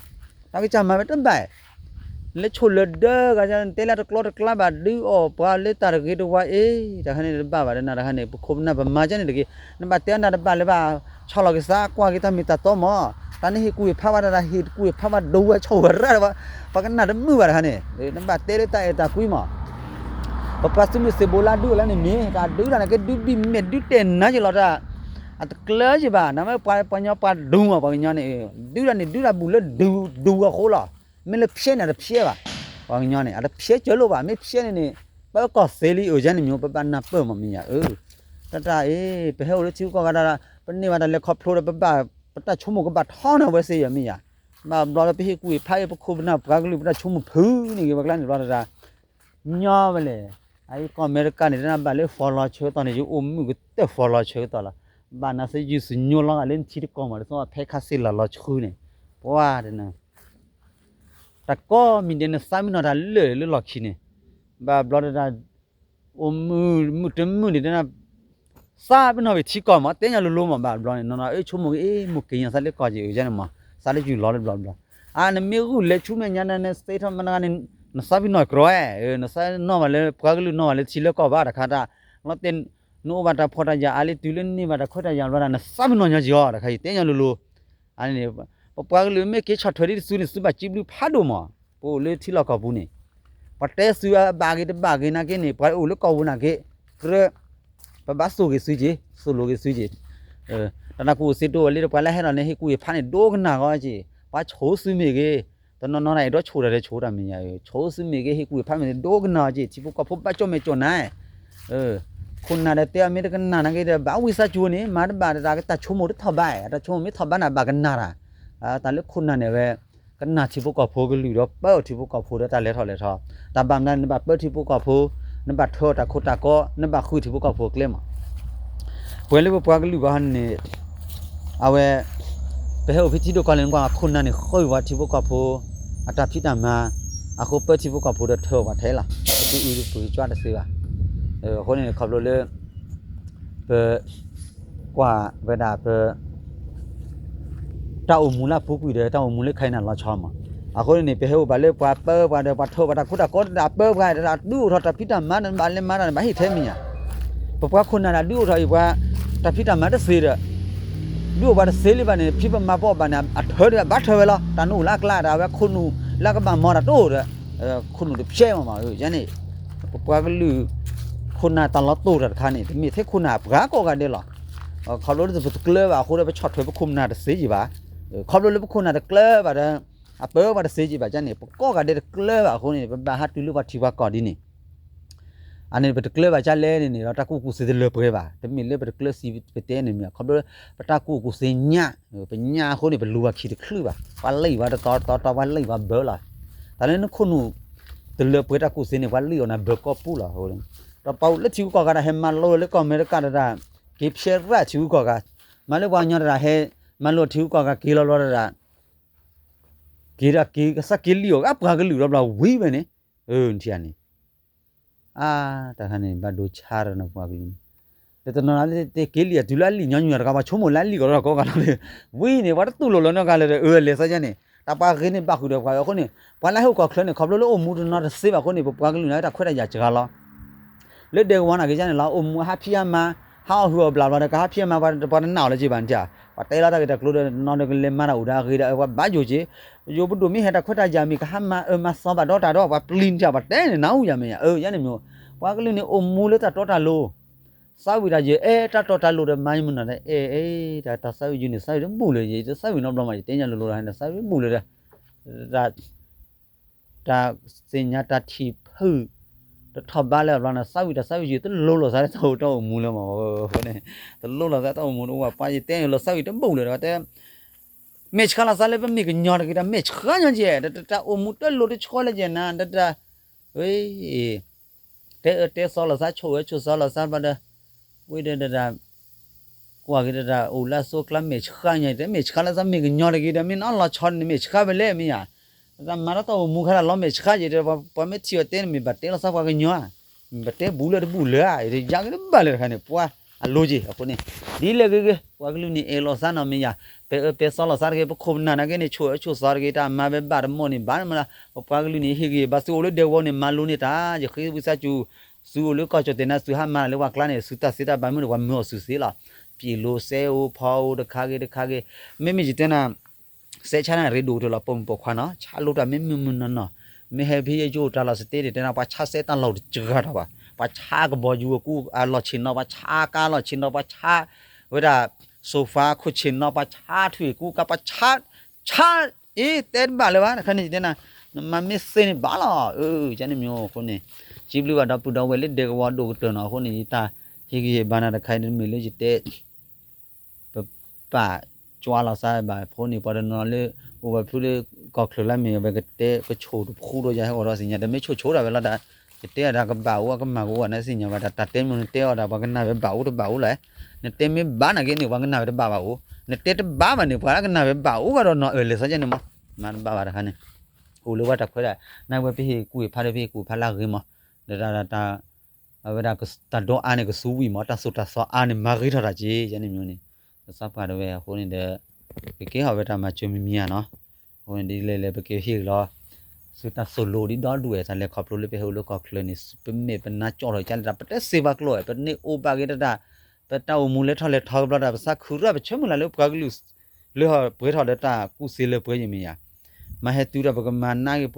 တၢ်ကစၢ်မၤဝဲတဘၣ် နလဲၤဆိၣ်လၢဒၢဂၤ နတဲလၢတကျီတကျါဘၣ် ဒုးအီၣ်ပှၤလၢတၢ်တဂ့ၤတဝါအ့ၣ် တၢ်ခါန့ၣ်တဘၣ်ဘၣ် တနာ်တခါန့ၣ် ပခိၣ်ပနၢ်ပမၤကန့ၣ်တဂ့ၤ, နဘၣ်တဲအနၢ်တဘၣ်လၢၤဘၣ် ဆီၣ်လီၤက့ၤသး ကွၢ်က့ၤတၢ်မ့ၢ်တၢ်တီမး, တၢ်န့ၣ်ဟ့ၣ်ကူၣ်ဟ့ၣ်ဖးဝဲတၢ် ဟ့ၣ်ကူၣ်ဟ့ၣ်ဖးဝဲဒိဝဲဆီၣ်ဝဲရၢ်ဝဲ, ပှၤကနၣ်တမုာ်ဘၣ်တခါန့ၣ်, နဘၣ်တဲလၢတၢ်အဲၣ်တၢ်ကွံမး ပပှၤသုးမုၢ်သံၣ်ဘိလၢဒုးအိၣ်လၢန့ၣ်မ့ၢ် တၢ်ဒုးတၢ်န့ၣ်က့ ဒုးဘံၣ်မဲာ်ဒုးတဲာ်နါက့ၤလီၤတၢ်, အတကျၢၤက့ၤဘၣ် နမ့ၢ်ပှၤကညီပှၤဒူမး ပှၤကညီန့ၣ်, ဒုးတၢ်န့ၣ် ဒုးတၢ်ဘူးလၢဒူအဃိလီၤ, မ့ၢ်လၢဖျဲးန့ၣ် အတဖျဲးဘၣ်, ပှၤကညီန့ၣ် အတဖျဲးကၢလိာ်ဘၣ် မ့ၢ်ဖျဲးန့ၣ်န့ၣ် ပၢကီၢ်သ့လံ အၢ ယဲန့ၣ်မ့ၢ် ပဘၣ်နၢ်ပၢၢ်မးမ့ၢ်ယၤအၢ, တၢ်တၢ်အံၤ ပဟဲအိၣ်လၢထံဂုၤကီၢ်ဂၤဒီး ပန့ၢ်ဘၣ်တၢ်လဲၤခီဖျိဒီး ပဘၣ် ပတၢ်ဆိကမိၣ်ကဘၣ်ထီန့ၢ်ဝဲသ့ယဲမ့ၢ်ယၤ, ဘၣ်ဘျီလၢပဟ့ၣ်ကူၣ်ဟ့ၣ်ဖးအံၤ ပခိၣ်ပနၢ်ပှၤကလုာ် ပတၢ်ဆိကမိၣ်ဖုန့ၢ်ဂ့ၤ ပှၤကျါန့ၣ်ဘျီတၢ် ညီဝဲလဲၣ်, အအံၤကီၢ်အမဲရကၤန့ၣ် တနၢ်ဘၣ်လၢ follow ဆၢကတီၢ်န့ၣ် ယအိၣ်မုာ်ကတၢၢ် follow ဆၢကတီၢ်လီၤ, ဘၣ်နၤသ့ယုၢ်သညိလီၤဂာ်လၢနထံတကီၢ်မး ဒ်သိးဖဲခါစ့ၢ်လီၤလီၤဆှုန့ၣ်, ပှၤတနၢ် တၢ်ကိးမံၤဒဲး နသးပ့ၤနီၣ်တၢ်လၢာ်လၢလီၢ်ခံန့ၣ်, ဘၣ်ဘျီတၢ် အိၣ်မုာ်မုာ်တမုာ်န့ၣ် တနၢ် သးပ့ၤနီၣ်ဝဲထံကီၢ်မး တဲညါလိၤလိၤမး ဘၣ်ဘျီန့ၣ် နီၢ်နီၢ် အၢ ဆိကမိၣ်ဂ့ၤ အ့ မိၢ်က့ၤညါသးလၢကီၢ်က့ၤ အၢ ယဲန့ၣ်မး သးလၢယုၢ်လီၤလၢဘျီဘျီ, အါ နမ့ၢ်ဂုာ်လဲၤဆူမဲာ်ညါန့ၣ် နသ့ထီၣ်မနုၤန့ၣ် နသးပ့ၤနီၣ်ကြၢးဝဲ, နသးနီၣ်ဘၣ်လၢပှၤကလုာ်နီၣ်ဘၣ်လၢထံလၢကီၢ်ဘၣ်တခါတၢ်, လီၤတဲာ် နအိၣ်ဘၣ်တၢ်ဖှီၣ်တၢ်ယာ်အါလံ တုၤလၢနန့ၢ်ဘၣ်တၢ်ခွဲးတၢ်ယာ်ဘျီတၢ် နသးပ့ၤနီၣ်ညီက့ၤအီၤတခါ ယတဲညါလိၤလိၤ အန့ၣ် ပပှၤကလုာ်မ့ၢ်က့ၤဆီၣ်ထွဲဒ်တစုန့ၣ် သုဘၣ်စံးဘျုးဖးဒိၣ်မး, ပအိၣ်လၢထံလီၢ်ကီၢ်ပူၤန့ၣ်, ပှၤတဲသုအဘၣ်ဂ့ၤတဘၣ်ဂ့ၤနာ်က့န့ၣ် ပှၤအိၣ်လၢကီၢ်ပူၤနာ်က့, ကြၢး ပဘၣ်သိၣ်ဂ့ၤသုက့ၤ, သိၣ်လိဂ့ၤသုက့ၤ, တၢ်နၢ်ကအိၣ်သ့တအိၣ်ဝဲလံ ပှၤလၢဟဲလီၤန့ၣ် ဟ့ၣ်ကူၣ်ဟ့ၣ်ဖးန့ၣ် ဒိကနၣ်ဂီၢ်က့ၤ, ပှၤဆိၣ်သုမ့ၢ်ဂ့ၤ, တနီၤနီၤန့ၣ် အဲၣ်ဒိးဆိၣ်တၢ်ဒီးဆိၣ်တၢ်မ့ၢ်ညါ, ဆိၣ်သုမ့ၢ်ဂ့ၤ ဟ့ၣ်ကူၣ်ဟ့ၣ်ဖးမ့ၢ်ဂ့ၤ ဒိကနၣ်ဂီၢ်က့ၤ ထံဖိကီၢ်ဖိဘၣ်ကၠိၣ်မဲာ်ကၠိၣ်နါ ခိၣ်နၢ်ဒီးတဲအီၤမ့ၢ်တကနၣ်နာ်က့ဒီး ဘၣ်ဝံသးစူၤန့ၣ် မၤတဘၣ်ဒီးတၢ်ကတၢ်ဆိကမိၣ်တထီၣ်ဘး, တၢ်ဆိကမိၣ်မ့ၢ်ထီၣ်ဘးန့ၣ် ဘၣ်ကနၣ်တၢ်, တၢ်လၢခိၣ်နၢ်န့ၣ်ဝဲ ကနၣ်ထံဖိကီၢ်ဖိကလုၢ်ဒီးပၢထံဖိကီၢ်ဖိဒီးတၢ်လဲၤထီၣ်လဲၤထီ, တၢ်ဘၣ်မနုၤ နဘၣ်ပၢထံဖိကီၢ်ဖိ, နဘၣ်ထၢအီၤတၢ်ခိတၢ်ကီ, နဘၣ်ဃုထံဖိကီၢ်ဖိအကျဲမး ပှၤလၢပပှၤကလုာ်ဘၣ်န့ၣ်, အဝဲ ပဟဲအိၣ်ဖဲထံဒိၣ်ကီၢ်လဲၣ် နကွၢ်ခိၣ်နၢ်န့ၣ် ဃုပှၤထံဖိကီၢ်ဖိ အတၢ်ဖံးတၢ်မၤ, အဃိပၢထံဖိကီၢ်ဖိဒီးထၢအီၤပှၤထဲလီၤ, ပကအုပှၤကကွၢ်တသ့ဘၣ်. အဃိန့ၣ် ခီဖျိလၢ ပ ကွၢ်ဝဲဒၣ်ပ တၢ်အိၣ်မူလၢအပူၤကွံာ်ဒီး တၢ်အိၣ်မူလၢခဲအံၤန့ၣ်လီၤဆီမး. အဃိန့ၣ် ပဟဲအိၣ်ဘၣ်လၢပှၤပၢပှၤဒီး ပှၤထၢပှၤတၢ်ခိတၢ်ကီတဒၣ်ပၢပှၤဒီး ဒုးအိၣ်ထီၣ်တၢ်ဖံးတၢ်မၤန့ၣ် ဘၣ်လဲၤမၤတၢ်န့ၣ် ဘၣ်ဟ့ၣ်ထဲမ့ၢ်ညါ, ပပှၤခိၣ်နၢ်ဒၣ်ဒုးအိၣ်ထီၣ်အံၤပှၤ တၢ်ဖံးတၢ်မၤတသ့ဒီး ဒုးအိၣ်ပှၤတသ့လံဘၣ်န့ၣ် ဖံးပမၤဘီၣ်ဘၣ်န့ၣ် အထၢဒီးဘၣ်ထၢဝဲလီၤ. တၢ်နအိၣ်လၢအကျါဒီး အဝဲခိၣ်နူာ်လၢကဘၣ်မၤတၢ်တအိၣ်ဒီး ခိၣ်နူာ်တဖျဲးမးမး ယန့ၣ် ပပှၤကလုာ် ခိၣ်နၢ်တၢ်လီၤတိၢ်တၢ်တခါန့ၣ် တမ့ၢ်ထဲခိၣ်နၢ်အပှၤကိးဂၤဒဲးလီၤ. ခီဖျိလၢပတကျၢၤဘၣ်အဃိဒီး ပဆီၣ်ထွဲပခိၣ်ပနၢ်တသ့က့ၤဘၣ်. ခီဖျိလၢပခိၣ်နၢ်တကျၢၤဘၣ်ဒီး အပၢပှၤတသ့က့ၤဘၣ်န့ၣ် ပကိးဂၤဒဲးတကျၢၤဘၣ်အဃိန့ၣ် ပဘၣ်ဟးတုၤလၢပှၤထံပှၤကီၢ်ဒ်န့ၣ် အန့ၣ်ပတကျၢၢ်ဘၣ်ကၢ်လဲၣ်န့ၣ်န့ၣ်ဒီး တၢ်ကူၣ်ကူၣ်သ့တလၢပှဲၤဘၣ်, တမ့ၢ်လၢပတကျၢၢ်စံးပတဲန့ၣ်မ့ၢ် ခီဖျိ ပတၢ်ကူၣ်ကူၣ်သ့ညၣ်, ပညၣ်အဃိန့ၣ် ပလူၤဘၣ်ခံတချုးဘၣ်, ပှၤလံၣ်ဝဲတတီတတီတီ ပှၤလံၣ်ဝဲဘၢလီၤ, တၢ်လၢနခိၣ်နူာ် တလၢပှဲၤတၢ်ကူၣ်သ့န့ၣ် ပှၤလံၣ်အီၤန့ၣ်ဘၢကီၢ်ပူၤလီၤ, ဒီးပှၤလၢထံဂုၤကီၢ်ဂၤဒီး ဟဲမၤလိလၢကီၢ်အမဲရကၤဒီး က့ၤဖျဲးရၣ်ထံဂုၤကီၢ်ဂၤ, မၤလၢပှၤကညီတဂၤဟဲ မၤလိထံဂုၤကီၢ်ဂၤက့ၤလီၤဘျီတဂၤ က့ၤဒၣ်က့ၤကစၢ်က့ၤလံၣ်အီၤ အပှၤကလုာ်ဒီးဘျီဝံၤဝဲန့ၣ်, အၢ နထံၣ်ဧါန့ၣ်, အါ တၢ်ခါန့ၣ် ဘၣ်ဒိဆါဒီးနပှၤကလုာ်န့ၣ်, ဒီးတနီၤလၢတဲက့ၤလံၣ်အတုၤလၢအလံာ်ညီနုၢ်တဂၤ ပှၤဆိကမိၣ်လၢအလံၣ်ကီးဒီးကိးဂၤလီၤ, ဝံၤန့ၣ် ပှၤတတူၢ်လိာ်လၢၤနီတဂၤလၢၤဒီး အၢ လဲၤစ့ၢ်ကီးန့ၣ် တၢ်ပှၤဂ့ၤန့ၣ်ဘၣ်ဃုာ်ဒီးပှၤအဃိန့ၣ် ပှၤလၢဟဲအိၣ်ကီၢ်ချၢန့ၣ် ခီဖျိလၢအိၣ်မူတနီၤတသ့ဘၣ်အဃိန့ၣ် ပပှၤကလုာ်န့ၣ် တၢ်ခွဲးတၢ်ယာ်စှၤလီၤ လၢဒဲကဝီၤန့ၣ်က့ၤန့ၣ်လီၤ အိၣ်မူဟးဖံးဟးမၤ ဟးအီၣ်ဟုၣ်အီၣ်ဘျးဘျီဒီး ကဟးဖံးဟးမၤ ပှၤတပှၤတနာ်အီၤလၢၤက့ၤဘၣ်နထံၣ်ဧါ, ပှၤတဲလီၤတၢ်ဂ့ၢ်တၢ်ကျိၤဒီး နီၤဒီးကလဲၤမၤတၢ်အိၣ်ဒီးအဂ့ၤဒီး ပှၤဘၣ်ယိၣ်က့ၤ, ယိၤပဒိၣ်မ့ၢ်ဟဲတၢ်ခွဲးတၢ်ယာ်မ့ၢ်ကဟးမၤအၢမၤသီဘၣ်ဒီးတၢ်ဒီး ပှၤပျံၤနထံၣ်ဧါ ပှၤတဲန့ၣ် နၢ်ဟူယၤမ့ၢ်ယၤ အၢ ယၤန့ၣ်မ့ၢ်, ပှၤကလုာ်န့ၣ်အိၣ်မူလၢတၢ်တီတၢ်လိၤ, သးဝံၣ်တၢ်ယဲ အဲၣ်တၢ်တီတၢ်လိၤဒီးမၤယမုၢ်နီၤဒီး အဲၣ်အဲၣ် တၢ်သးဝံၣ်ယုာ်န့ၣ် သးဝံၣ်တဘူၣ်လၢၤ ယတသးဝံၣ်နီတဘျီမး ယတဲညါလိၤလိၤဒီး သးဝံၣ်တဘူၣ်လၢၤဒီး တၢ်သ့ၣ်ညါတၢ်ထံၣ်ဖုၣ် တထီၣ်ဘးလၢအဘျီန့ၣ် သးဝံၣ်တၢ်သးဝံၣ်ယုာ် တလိၤလိာ်သးလၢတၢ်အိၣ်မူလၢၤမး, အဃိန့ၣ် တလိၤလိာ်သးတၢ်အိၣ်မူတအိၣ်ဘၣ် ပှၤယတဲညါလိၤ သးဝံၣ်တဘူၣ်လၢၤဒီး တဲ မဲာ်ဆှးလီၤသးလၢပမ့ၢ်ကညီတဂ့ၤ တၢ်မဲာ်ဆှးညီကဲ တၢ်အိၣ်မူတလိၤတဆီလၢကဲနၤ တၢ် တၢ် ဝဲ တဲအၢတဲသီလီၤသး ဆိၣ်အၢဆိၣ်သီလီၤသးဘျီဒီး ဝံၤဒီးတၢ် ကွၢ်က့ၤတၢ် အိၣ်လၢအစိအကျါ မဲာ်ဆှးညါ တဲမဲာ်ဆှးလၢသးမ့ၢ်ကညီတဂ့ၤဒီး မ့ၢ်နအီၣ်လီၤဆီန့ၣ် မဲာ်ဆှးဖဲလဲၣ်မ့ၢ်ယၤ, တၢ်မၤတၢ်တၢ်အိၣ်မူခါတၢ်လီၤမဲာ်ဆှးယံၤဒီး ပှၤမ့ၢ်ထံၣ်အီၤတဲန့ၣ် မ့ၢ်ဘၣ်တဲလီၤသးပှၤကညီဧါ, မ့ၢ်ဘၣ်တဲဘူးလၢတဘူးလၢၤဧါ ယၤက့ၤတဘၣ်လၢၤတခါန့ၣ် ပှၤအလိၤက့ၤ အဃိန့ၣ် ဒ်လဲၣ်ဂ့ၤဂ့ၤ ပှၤကလုာ်န့ၣ် အဲၣ်လီၤသးနီၢ်မ့ၢ်ယၤ, ပအဲၣ်ပၢသီလီၤသးတဂ့ၤ ပခိၣ်ပနၢ်နာ်က့န့ၣ် ဆိၣ်အၢဆိၣ်သီတဂ့ၤ တၢ်မၤဝဲဘၣ်တမီၢ်န့ၣ် ဘၣ်မနုၤလၢ ပပှၤကလုာ်န့ၣ် ဟ့ၣ်ဂံၢ်ဘါ သုအိၣ်လၢဒဲကဝီၤန့ၣ် မၤလိန့ၢ်တၢ် ယဃ့ဝံသးစူၤ သုအိၣ်လၢကီၢ်ကၠီၣ်တဲာ်န့ၣ် သုဟးမၤလၢပှၤကျါန့ၣ် သုတၢ်သ့တၢ်ဘၣ်မုၢ်န့ၣ် ပှၤမၢအီၤသုသ့လီၤ, ပျံၤလိၤစဲအိၣ်ဖီအိၣ်တခါဂ့ၤတခါဂ့ၤ, မ့မ့ၢ်ယတဲနၤ စဲးဆါန့ၣ် ရ့ဒိၣ်ကတၢၢ်လီၤ ပိာ်မုၣ်ပိာ်ခွါနီၤ ဆါလိတၢ်မ့ၢ်မုၢ်မုၢ်နီၢ်နီၢ်, မ့ၢ်ဟဲဖဲယဲယိၣ်တၢ်လီၤစတ့န့ၣ် တဲနၤ ပှၤဆါစဲတၢ်လီၢ်တစှၤတၢ်ဘၣ်, ပှၤဆါကဘီယူၤအကူအလီၢ်ဆ့ၣ်နီၤ ပှၤဆါကါလီၢ်ဆ့ၣ်နီၤ ပှၤဆါ ဝဲဒၣ် sofa ခိၣ်ဆ့ၣ်နီၤ ပှၤဆါထွံၣ်ကူကါ ပှၤဆါ ဆါ အ့ တဲတဘၣ်လၢၤဘၣ် တခါန့ၣ်တဲနၤ နမၤမ့ၢ်သ့န့ၣ်ဘၣ်လီၤ, ကန့ၣ်မ့ၢ်အဃိန့ၣ် စံးဘျုးဘၣ်ဒီပုၢ်ဒီဝဲၢ်လၢဒဲကဝီၤဒိၣ်ကတၢၢ်နီၤ အဃိန့ၣ် ယတၢ်ဟ့ၣ်ဂံၢ်ဟ့ၣ်ဘါနၤတခါအံၤ တမ့ၢ်လၢယတဲ ပပာ်ကွၢ်လီၤသးဘၣ်အဃိန့ၣ် ပှၤတနီၤလၢ အိၣ်ဘၣ်ဖုလၢကီၢ်ချၢလၢမ့ၢ်ဝဲကတဲ ကဆိၣ်တဖူဒီးယၤဟဲအိၣ်ဒီးသ့ၣ်ညါ တမ့ၢ်ဆိၣ်ဆိၣ်ဒၣ်ဝဲလီၤဒီး ယတဲအီၤဒီးကဘၣ်အိၣ်အကမၢ်ကအိၣ်နသ့ၣ်ညါဘၣ်ဒီး တၢ်တဲမ့ၢ်နတဲအီၤဒီး ပှၤကနၣ်ဝဲဘၣ်အိၣ်တဘၣ်အိၣ်လီၤ, နတဲမ့ၢ်ဘၣ်နာ်က့န့ၣ် ပှၤကနၣ်ဝဲတဘၣ်ဘၣ်အိၣ်, နတဲတဘၣ်ဘၣ်န့ၣ် ပှၤကနၣ်ဝဲဘၣ်အိၣ်ဂၤဒီးနီၤ အၢ လဲၤသးကဲန့ၣ်မး, မၤတဘၣ်ဘၣ်တခါန့ၣ် အိၣ်လၢပှၤတၢ်ခွဲးဒၣ် နဝဲပဟ့ၣ်ကူၣ်ဟ့ၣ်ဖးဒီး ပဟ့ၣ်ကူၣ်ဖးလၢအဂ့ၤမး, ဒီးတၢ် အဝဲဒၣ်တၢ်ဒိးအါန့ၣ် ကသူဝံၣ်မး တၢ်သိၣ်တၢ်သီအါန့ၣ် မၤဂ့ၤထီၣ်တၢ်က့ ယဲန့ၣ်မ့ၢ်န့ၣ်, ကစၢ်ပှၤတဝဲအဃိန့ၣ်ဒီး ကကဲထီၣ်ဝဲတၢ်မၤစၢၤမံၤမံၤဧါနီၤ, အဃိန့ၣ်ဒ်လဲၣ်လဲၣ် ပကဟ့ၣ်လီၤ သုတၢ်သိၣ်လိဒ်ဒီဒူၣ်ဝဲ တၢ်လဲၤခီဖျိလၢပဟဲအိၣ်လၢကီၢ်ချၢန့ၣ် ပမဲာ်ပနါကၠီထီၣ်ကလဲၣ်တၢ် ပတဲစ့ၢ်ပှၤကျိာ်ဝဲ ပန့ၢ်အိၣ်ဘၣ်က့ၤတၢ် ပတၢ်အိၣ်မူလဲၤထီၣ်လဲၤထီကဘျီတၢ် ပသးခုရၣ်ပဆၢမုၢ်လၢ်လၢပှၤကလုာ် လၢပှဲၤထီၣ်ဒီးတၢ်ကူၣ်သ့လၢပှဲၤယံၤမ့ၢ်ယၤ, မၤဟဲတုၤဒီးပကမၤနးက့ၤ